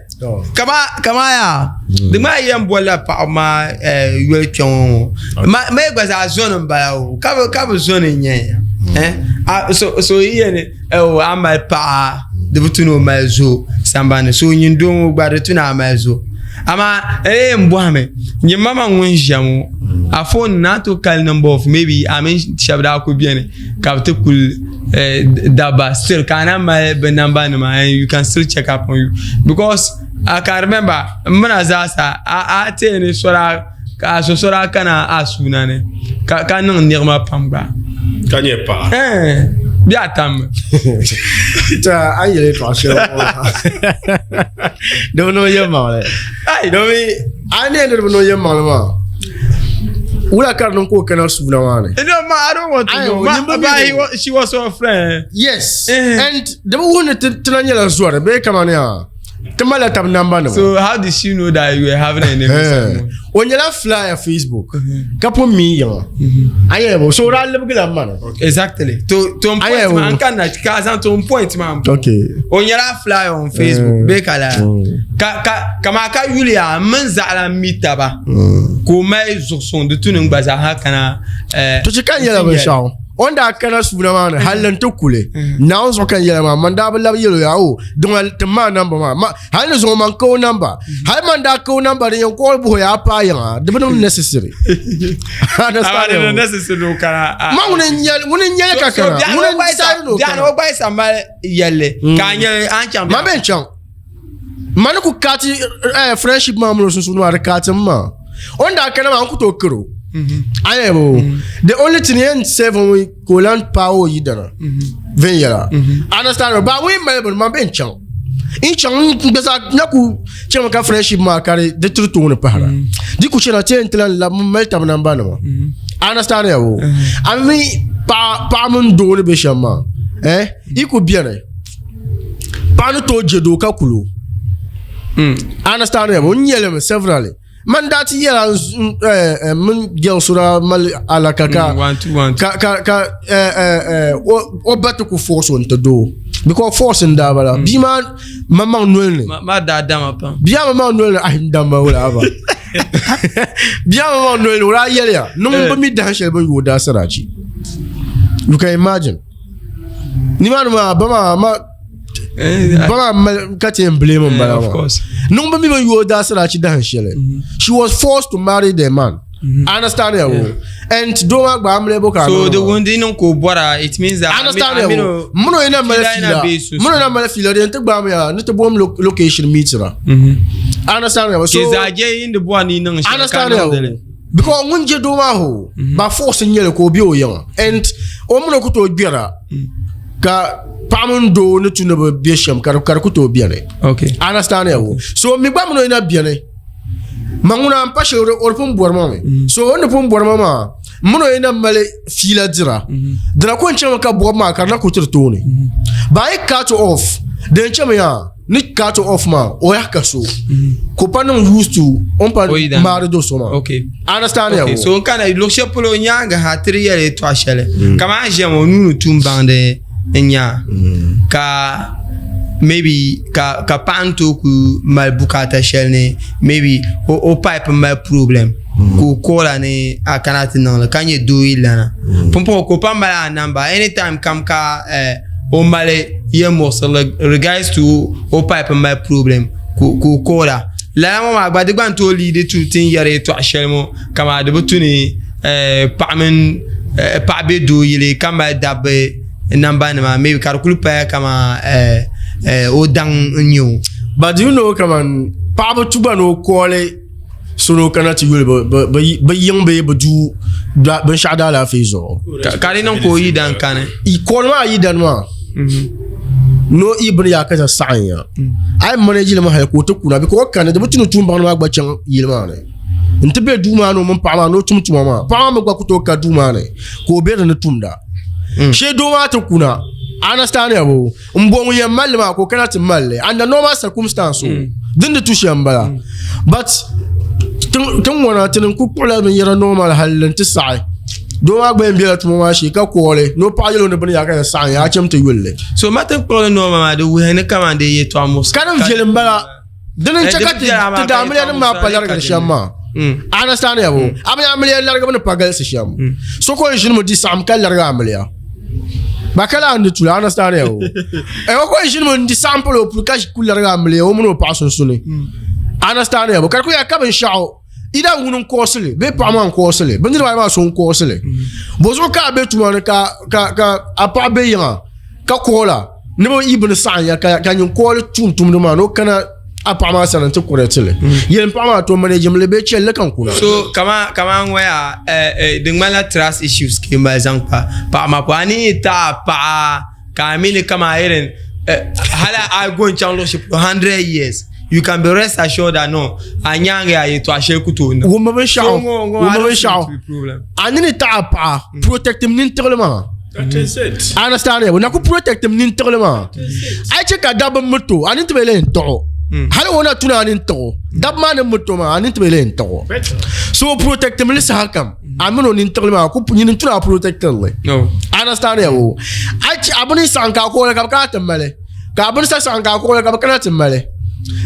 kama kama yaa di maa yɛn bolila paɣaba maa yoli kpɛ ŋɔ ŋɔ ma gba zaa zoni n bala o ka bi zoni n nyɛ ya so yi yɛn a mali paɣa di bi tu ni o mali zo sambani so nyin doo ŋɔ gba di tu ni a mali zo amaa n yɛn bɔhimi nyɛ mama ŋun ʒiya ŋɔ a foon ni a tooi kali number of maybe a mini shɛba daa kuli beni ka bɛ ti kuli dabba still ka a na mali bɛ namba nima and you can still check up on you because I can remember m mina zaa sa a teei ni so daa ka a so so daa kana a suuna ni ka ka niŋ niɣima pam gba ka nyɛ paɣa eh, bɛ a tammi ta a yɛli tɔɣa shɛli di bi niŋ yɛm maŋli domin a ni yɛn ni di bi niŋ yɛm maŋli maa wula ka di niŋ ka o kana suuna maa ni No, ma, I don't want to know. Ma, but he was, she was your friend. Yes. And di bi wuhi ni ti na nyɛla zɔri bee kamani yaa. Ti malila tab namba nima. So how did she know that you were having a naming ceremony? O nyɛla flyer Facebook ka pun mi yiŋa. A yɛli bo so o daa libigila mani. Exactly. To to point Ayi, ma n kanna ka a zaŋ to n point maa n Okay. O nyɛla flyer on Facebook bee ka laa ka ka kamaa ka yuli yaa n mini zaɣila mi taba ka o mali zuɣusuŋ di tu ni n gba zaa ha kana To chɛ ka n yɛla binshɛɣu o ni daa kana suuna maa ni hali n ti kuli Naawuni zuɣu ka n yɛla maa man daa bi labi yɛl o yaa o diŋa ti maa namba maa ma hali ni zuŋɔ man ka o namba hali man daa ka o namba din yɛn kɔɣili buhi yaa paai yiŋa di bi niŋ necessary ma ŋuni n nyɛli ka kana ŋuni n decide ni o kana o gba yisa mali yɛlli ka a nyɛli a ni chaŋ ma bɛ n chaŋ ma ni ku kaati friendship maa mini o sunsuuni maa di kaati m maa o ni daa kana maa n ku tooi kiri o a yɛli bo the only thing yɛn save o ka o lan paai o yidana viɛnyɛla understand ba ŋun mali bini man bɛ n chaŋ n chaŋ n gba zaa na ku chɛmi ka friendship maa ka di tiri tooni pahira di ku chɛna ti yɛn ti lan labi mali tabi namba nima understand ya bo a mi paɣa mini doo ni bɛ shɛm maa eh yi ku biɛni paɣa ni tooi je doo ka kulo understand ya bo n nyɛlimi severally man daa ti yɛla mini girl so daa mali alaka ka ka ka ka o ba ti ku force o n-ti doo because force n daa bala bia maa maŋmaŋ noli ni ma daa dama pam bia maŋmaŋ noli ni ahi n damba wula aba bia maŋmaŋ noli ni o daa yɛliya ni ŋun bi mi dahin shɛli bin yooi daa sarachi you can imagine nimaani maa ba maa ma ba maa mali ka ti yɛn blame n bala maa niŋ bi mi bi yooi daa sarachi dahin shɛli she was forced to marry the man. Mm-hmm. I understand ya yeah. And doo maa gba amili bo ka So the wundi niŋ ka o bɔra it means that understand ya muno ina mali fiila muno ina mali fiila din ti gbaami ya ni ti bom location meet ra. Mm-hmm. I understand ya so ke zaje yin di bɔ ni niŋ shɛli ka niŋ dili. Because ŋun je doo maa ho mm-hmm. ba force n nyɛli ka o be o yiŋa and o muno ku tooi gbɛra mm. ka paɣa mini doo ni tu ni bi be shɛm ka di ku tooi bɛni. Okay. I understand ya so mi gba muno ina bɛni. Ma ŋuna n pa shɛli o di pun bɔri ma mi mm. so o ni pun bɔri ma maa mini o yi na mali fiila dira mm-hmm. dina ko n chɛmi ka bɔbi maa ka di na ku tiri tooni mm-hmm. ba yi cut off din chɛmi yaa ni cut off maa o yaha ka so mm-hmm. ka o pa niŋ used to o ni pa maari do so maa understand ya so n kana luɣu shɛli polo nyaanga ha tiri yɛli yɛltɔɣa shɛli mm. kamani ʒiya ŋɔ nuu ni tum baŋdi n nya ka maybe ka ka paɣa ni tooi ku mali bukaata shɛli ni maybe o o pipe n mali problem ka o koola ni a kana ti niŋli ka nyɛ doo yi lana pumpɔŋɔ ka o pa mali a namba anytime kam ka eh, o mali yɛn muɣisirili regards to o pipe n mali problem ka o koola lala ŋɔ maa gba di gba ni tooi lead to ti ni yɛri yɛltɔɣa shɛli ŋɔ kamani di bi tu ni eh, paɣa mini eh, paɣa be doo yili ka mali dabba namba nima maybe ka di kuli paya kama eh, eh, o daŋ n nyɛ o But do you know kaman paɣaba tu gba ni o kooli so ni o kana ti yuli bi yiŋ bee bi duu binshaɣu daalaafee zuɣu ka di niŋ ka o yidan kani kooli maa yidan maa ni o yi bini yaa ka saɣim ya a yi manage li mi hali ka o ti kuna because o kani di bi tu ni tuumbaŋ maa gba chaŋ yili maa ni n ti be duu maa ni o mini paɣa maa ni o tum tuma maa paɣa maa mi gba ku tooi ka duu maa ni ka o be di ni tumda shee doo maa ti kuna understand ya bo n bo ŋun yɛn malli maa ka o kana ti malli under normal circumstance o din di tu shɛm n bala but tin ŋɔna ti ni ku kpuɣila binyɛra normal hali n ti saɣi doo maa gba yɛn bela tuma maa shee ka kooli ni o paɣa yɛl o ni bini yaa ka yɛn saɣim ya a cham ti yulli so ma ti kpuɣili normal maa di wuhi ni kamani di yɛltɔɣa muɣisi ka din viɛli n bala dini n chɛ ka ti ti daamiliya nim maa pa larigiri shɛm maa understand ya bo a mi amiliya larigibu ni pa galisi shɛm so ko n ʒinimi di saɣim ka larigi amiliya ba ka lahi ni tuli understand ya bo eh o ko n ʒinimi n di saɣim palo o puli ka ku larigi amiliya o mini o paɣa sunsuni understand ya bo ka di ku ya ka binshaɣu ida ŋuni n kɔɔsili bee paɣa maa n kɔɔsili bi niriba ayi maa so n kɔɔsili bozuɣu ka a bɛ tuma ni ka ka ka a paɣa bɛ yiŋa ka kɔɔla ni bi yi bini saɣim ya ka ka nyin kɔɔli tuun tumdi maa ni o kana a paɣa maa sani n ti kɔrɛtili yɛlim paɣa maa to manage mi li bee chɛli li ka n kuna. So kama kama ŋɔ yaa di ŋmanila trust issues ka yi mali zaŋ kpa paɣa maa polo a ni yi taɣi paɣa ka a mi ni kama irin hali a go n chaŋ luɣu shɛli polo 100 years you can be rest assured that no a nyaanga yaa yɛltɔɣa shɛli ku tooi niŋ. Wummi binshaɣu wummi binshaɣu a ni ni taɣi paɣa protect m nintiɣili maa. That is it. Understand ya na ku protect m nintiɣili maa. A yi chɛ ka dabba mi to a ni ti bɛ lee n tɔɣo. Hali o na tuna a nini tiɣi o dabba maa ni mi to maa a nini ti bi lee tiɣi o so o protect mi li saha kam a mini o nini tiɣili maa ku nyini n tuna a protect li understand ya o a bini saɣim ka a kuɣili ka bi kana ti mali ka a bini sa saɣim ka a kuɣili ka bi kana ti mali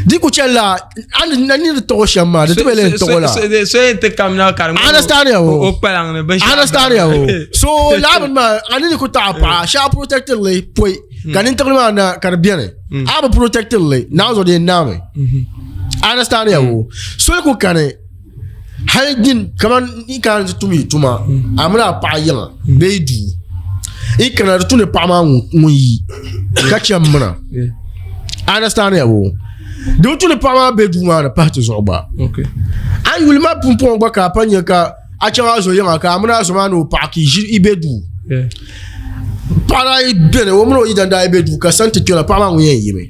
di ku chɛli la a ni ni tiɣi o shɛm maa di ti bi lee tiɣi o la so yɛn ti kamina ka di understand ya o kpalaŋ ni binshaɣu understand ya o so laa bini maa a ni ku taɣi paɣa shɛli a protect li pɔi ka nintiɣili maa na ka di biɛni a bi protect li naa zuɣu di yɛn naami understand ya o soli ku kani hali din kaman i kana ti tum yi tuma a mini a paɣa yiŋa bee yi duu i kana di tu ni paɣa maa ŋun yi ka chɛ mina understand ya o di bi tu ni paɣa maa bɛ duu maa ni pahi ti zuɣu gba a yuli ma pumpɔŋɔ gba ka a pa nyɛ ka a chaŋ a zo yiŋa ka a mini a zo maa ni o paɣa ka i be duu paɣa daa yi beni o mini o yidan daa yi be duu ka sani ti kpɛna paɣa maa ŋun yɛn yimi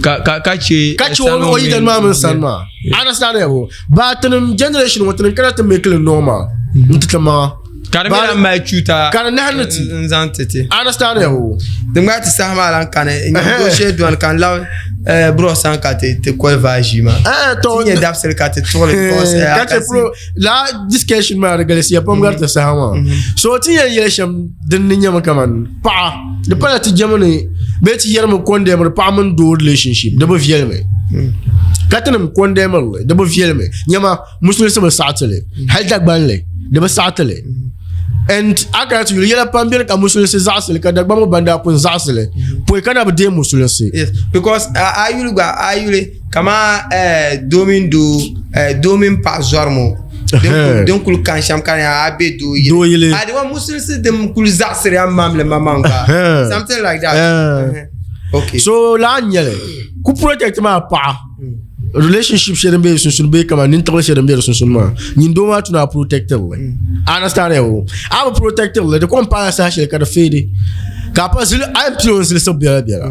ka ka che ka che o yidan maa mini sani maa understand ya bo ba tinim generation ŋɔ tinim kana ti make li normal n ti ti maŋa ka di mi lahi mali chuuta ka di nahi ni ti n zaŋ ti ti understand ya bo din gba ti saha maa lan kani n nyɛ doo shee dɔni ka n labi bro san ka ti ti koli vaai ʒii maa eh to ti nyɛ dabisili ka ti tuɣili because ka ti pro la discussion maa di galisiya pam gari ti saha maa so ti yɛn yɛli shɛm din ni nyɛmi kaman paɣa di pala ti jɛmi ni bee ti yɛrimi condemn paɣa mini doo relationship di bi viɛlimi ka tinim condemn li di bi viɛlimi nyɛma musulinsi bi saɣi tili hali dagbanli di bi saɣi tili and a kana ti yuli yɛla pam beni ka musulinsi zaɣasili ka Dagbaŋ ban daa pun zaɣasili pɔi ka na bi deei musulinsi. Yes, because a yuli gba a yuli kama doo mini doo doo mini paɣa zɔrimi din kuli kan shɛm ka a be doo yili doo yili a di wa musulinsi din kuli zaɣasiri a mamli maŋmaŋ gba something like that. Okay. So laa n nyɛli ku protect maa paɣa relationship shɛli din bɛ sunsuuni bee kamani nintiɣili shɛli din bɛ di sunsuuni maa nyin doo maa tuna a protective li understand ya o a bi protective li di kom paala saha shɛli ka di feedi ka a pa zili a yɛn pili o zilisi biɛla biɛla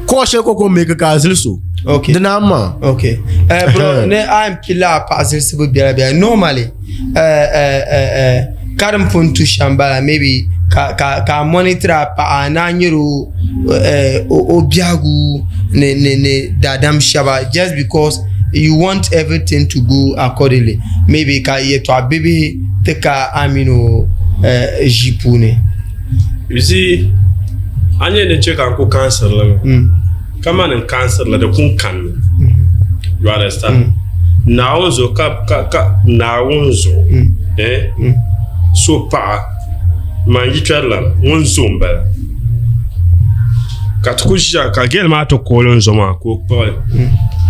kɔɔ shɛli ko kom meki ka a zili so Okay. di naan maa Okay. Bro, ne a yɛn pili a paɣa zilisibu biɛla biɛla normally ka din pun tu shɛm bala maybe ka ka ka a monitor a paɣa ni a nyɛri o o biɛhigu ni ni ni daadam shɛba just because you want everything to go accordingly maybe ka yɛltɔɣa bibihi ti ka a mini o ʒii puuni. You see, a nyɛ ni chɛ ka n ku kansiri li mi kamani n kansiri li di kun kanmi you understand Naawuni zuɣu ka ka ka Naawuni zuɣu eh so paɣa man yi kpɛrila ŋun zo n bala ka ti ku ʒiya ka gɛli maa ti kooli n zo maa ka o kpuɣi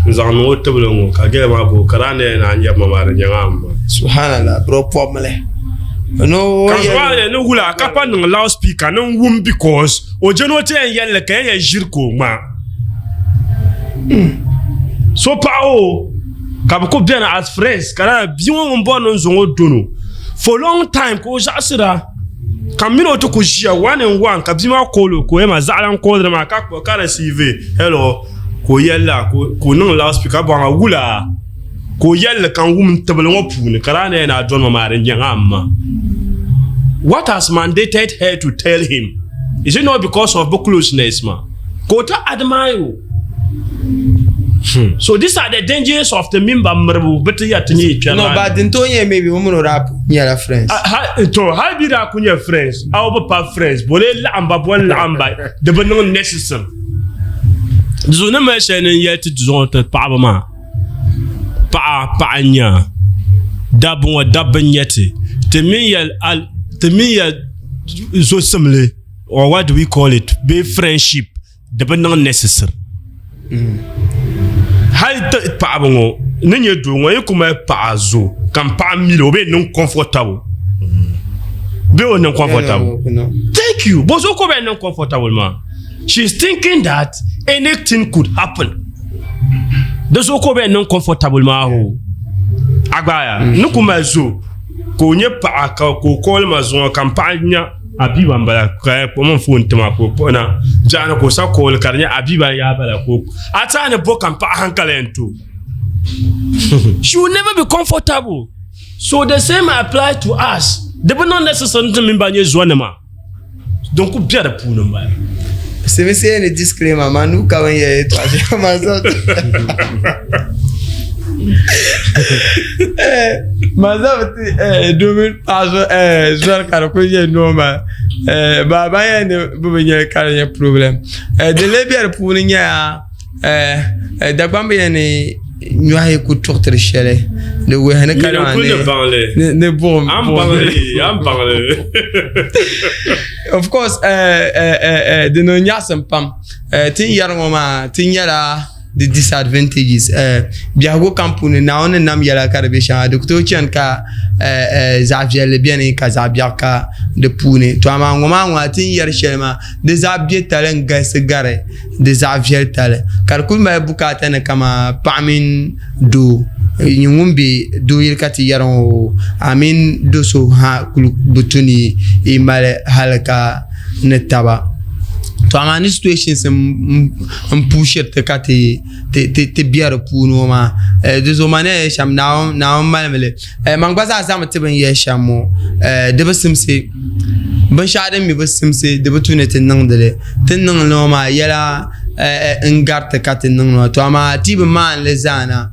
n zaŋ niŋ o tibili ŋɔ ka gɛli maa bo ka daa na yɛn naan nyɛbi ma maa di nyɛŋa amma Subhanallah bro pɔbimli no ka zuɣu ni wula ka pa niŋ loud speaker ni n wum because o je ni o ti yɛn yɛlli ka yɛn yɛn ʒiri ka o ŋmaa so paɣa o ka bi ku bɛni as friends ka lala bia ŋɔ ŋun bɔri ni n zaŋ o dono for long time ka o zaɣasira ka m mini o ti ku ʒiya one in one ka bia maa call o ka o yɛli ma zaɣa lan call maa ka kpuɣi ka receive hello ka o yɛli la ka o niŋ loud speaker bɔŋɔ wula ka o yɛlli ka n wum n tibili ŋɔ puuni ka daa na yɛn a dɔni ma maa di nyɛŋa amma what has mandated her to tell him is it not because of the closeness ma ka o ti admire o so these are the dangers of the mimba miribu bi ti ya ti nyɛ kpɛri no but din tooi nyɛ maybe o mini o daa nyɛla friends to hali bi daa ku nyɛ friends a bi pa friends bole laɣim ba bol laɣim ba di bi niŋ necessary di zuɣu ni mali shɛli ni n yɛli ti zuɣu ti paɣaba maa paɣa paɣa n nyɛ dabba ŋɔ dabba n nyɛ ti ti mini ya zosimli or what do we call it bee friendship di bi niŋ necessary hali paɣaba ŋɔ ni nyɛ doo ŋɔ yi ku mali paɣa zo ka n paɣa mili o bee niŋ comfortable bee o niŋ comfortable thank you bozo ko bɛ niŋ comfortable maa she is thinking that anything could happen di zuɣu ka o bɛ niŋ comfortable maa ho agbaya ni ku mali zo ka o nyɛ paɣa ka o kooli ma zuŋɔ ka n paɣa nya abiba n bala ka o mini foon tima ka o kpuɣina biɛɣuni ka o sa kooli ka di nyɛ abiba yaa bala ka o a ti a ni bo ka n paɣa hankali yɛn to she will never be comfortable so the same apply to us di bi niŋ necessary ni ti mini ba nyɛ zonima din ku bɛ di puuni n bala. Simisi ni disclaimer ma nuu ka bin yɛli yɛltɔɣa shɛŋa maa maa zabi ti domin paɣa so zɔri ka di kuli nyɛ normal baa ban yɛli ni bi bi nyɛli ka di nyɛ problem din lee bɛ di puuni nyɛla Dagbaŋ bi yɛli ni nyɔhi ku tuɣitiri shɛli di wuhi ni ka ni buɣim of course di niŋ nyaɣisim pam ti ni yɛri ŋɔ maa ti nyɛla di disadvantages biɛhigu kam puuni Naawuni ni nam yɛla ka di bɛ shɛŋa di ku tooi chani ka zaɣ viɛlli biɛni ka zaɣ biɛɣu ka di puuni to amaa ŋɔ maa ŋɔ ti ni yɛri shɛli maa di zaɣ biɛtali n galisi gari di zaɣ viɛli tali ka di kuli mali bukaata ni kamani paɣa mini doo nyɛ ŋun bɛ doo yili ka ti yɛri ŋɔ a mini do so ha kuli bi tu ni yi mali hali ka ni taba to amaa ni situations n pushiri ti ka ti bɛ di puuni ŋɔ maa di zuɣu man ni yɛli shɛm Naawuni malimi li man gba zaa zaŋmi ti bin yɛli shɛm ŋɔ di bi simsi binshaɣu din mi bi simsi di bi tu ni ti niŋdili ti ni niŋli ŋɔ maa yɛla n gariti ka ti niŋli maa to amaa ti bi maanili zaana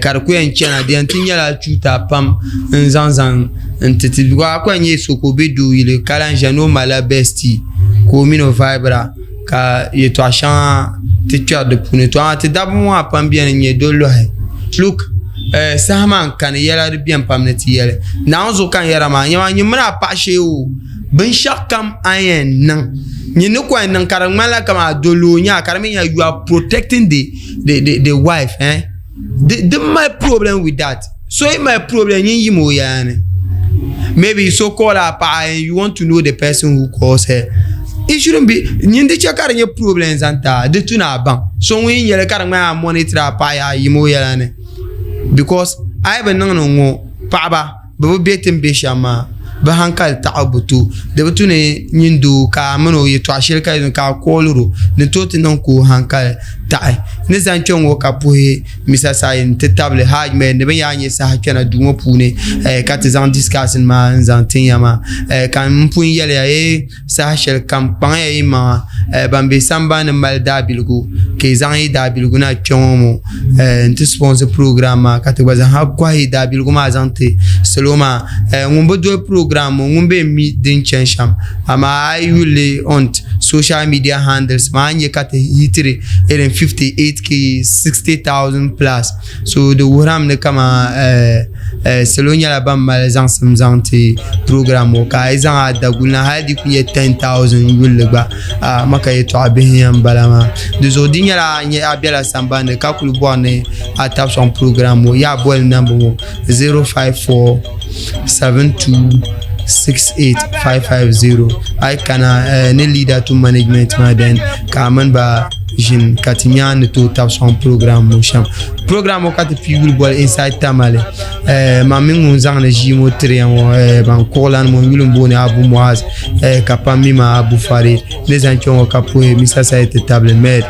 ka di ku yɛn chɛna di yɛn ti nyɛla chuuta pam n zaŋ zaŋ n ti ti a ku yɛn nyɛ so ka o bɛ doo yili ka lahi ʒiya ni o malila bɛsti ka o mini o vaibira ka yɛltɔɣa shɛŋa ti kpɛri di puuni to amaa ti dabba ŋɔ maa pam biɛni n nyɛ dolohi luk saha maa n kani yɛla di biɛni pam ni ti yɛli Naawuni zuɣu ka n yɛra maa nyama nyin mini a paɣa shee o binshaɣu kam a ni yɛn niŋ nyin ni ku yɛn niŋ ka di ŋmanila kamani a doli o nyaa ka di mi nyɛla you are protecting the wife eh di mali problem with that so yi mali problem nyin yim o yɛla ni maybe so call a paɣa and you want to know the person who calls her it shouldn't be nyin di chɛ ka di nyɛ problem zaŋ ti a di tu ni a baŋ so ŋun yi nyɛli ka di ŋmani a monitor a paɣa yaa yim o yɛla ni because a yi bi niŋdi ŋɔ paɣaba Bɛ bi be ti ni be shɛm maa, bɛ haŋkali taɣi bi to. Di bi tu ni nyin doo ka a mini o yɛtɔɣ shɛli ka yi ka a koolir o, di tooi ti niŋ ka o haŋkali taɣi. Ni zaŋ kpe ŋɔ ka puhi Misa Sayi nti tabili Hajj Mel ni bɛ ni yaa nyɛ saha kpɛna duu ŋɔ puuni ka ti zaŋ discussion maa n-zaŋ tin ya maa. Ka m pun yɛli ya, Eeh! Saha shɛli kam kpaŋya yi maŋa ban be sambani ni mali daabiligu ka yi zaŋ yi daabiligu na kpe ŋɔ ŋɔ n-ti sponsor program maa ka ti gba zaa ha kɔhi yi daabiligu maa zaŋ ti salo maa. Ŋun bi doli program ŋɔ ŋun bee mi din chani shɛm amaa a yi yuli li on social media handles maa a ni nya ka ti hitiri irin 58k, 60,000 plus. So di wuhirami ni kaman salo nyɛla ban mali zaŋsim zaŋ ti program ŋɔ ka a yi zaŋ a daguli na hali di ku nyɛ 10000 yulli gba maka yɛltɔɣa bihi yɛn bala maa di zuɣu di nyɛla a bela sambani ka kuli bɔri ni a tabi sɔŋ program ŋɔ yaa boli namba ŋɔ 054 72 68550 a yi kana ni leader to management maa then ka a mini ba ʒini ka ti nya ni tooi tabi sɔŋ program ŋɔ shɛm program ŋɔ ka ti pii yuli boli inside tamale man mini ŋun zaŋdi ʒii ŋɔ tiriya ŋɔ ban kuɣulani ŋɔ yuli n booni abu muaz ka pam mi ma abu fari ni zaŋ kpɛ ŋɔ ka puhi misa sayi ti tabili med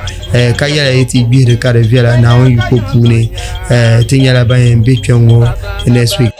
ka yɛla yi ti gbihiri ka di viɛla naawuni yiko puuni ti nyɛla ban yɛn be kpɛ ŋɔ next week.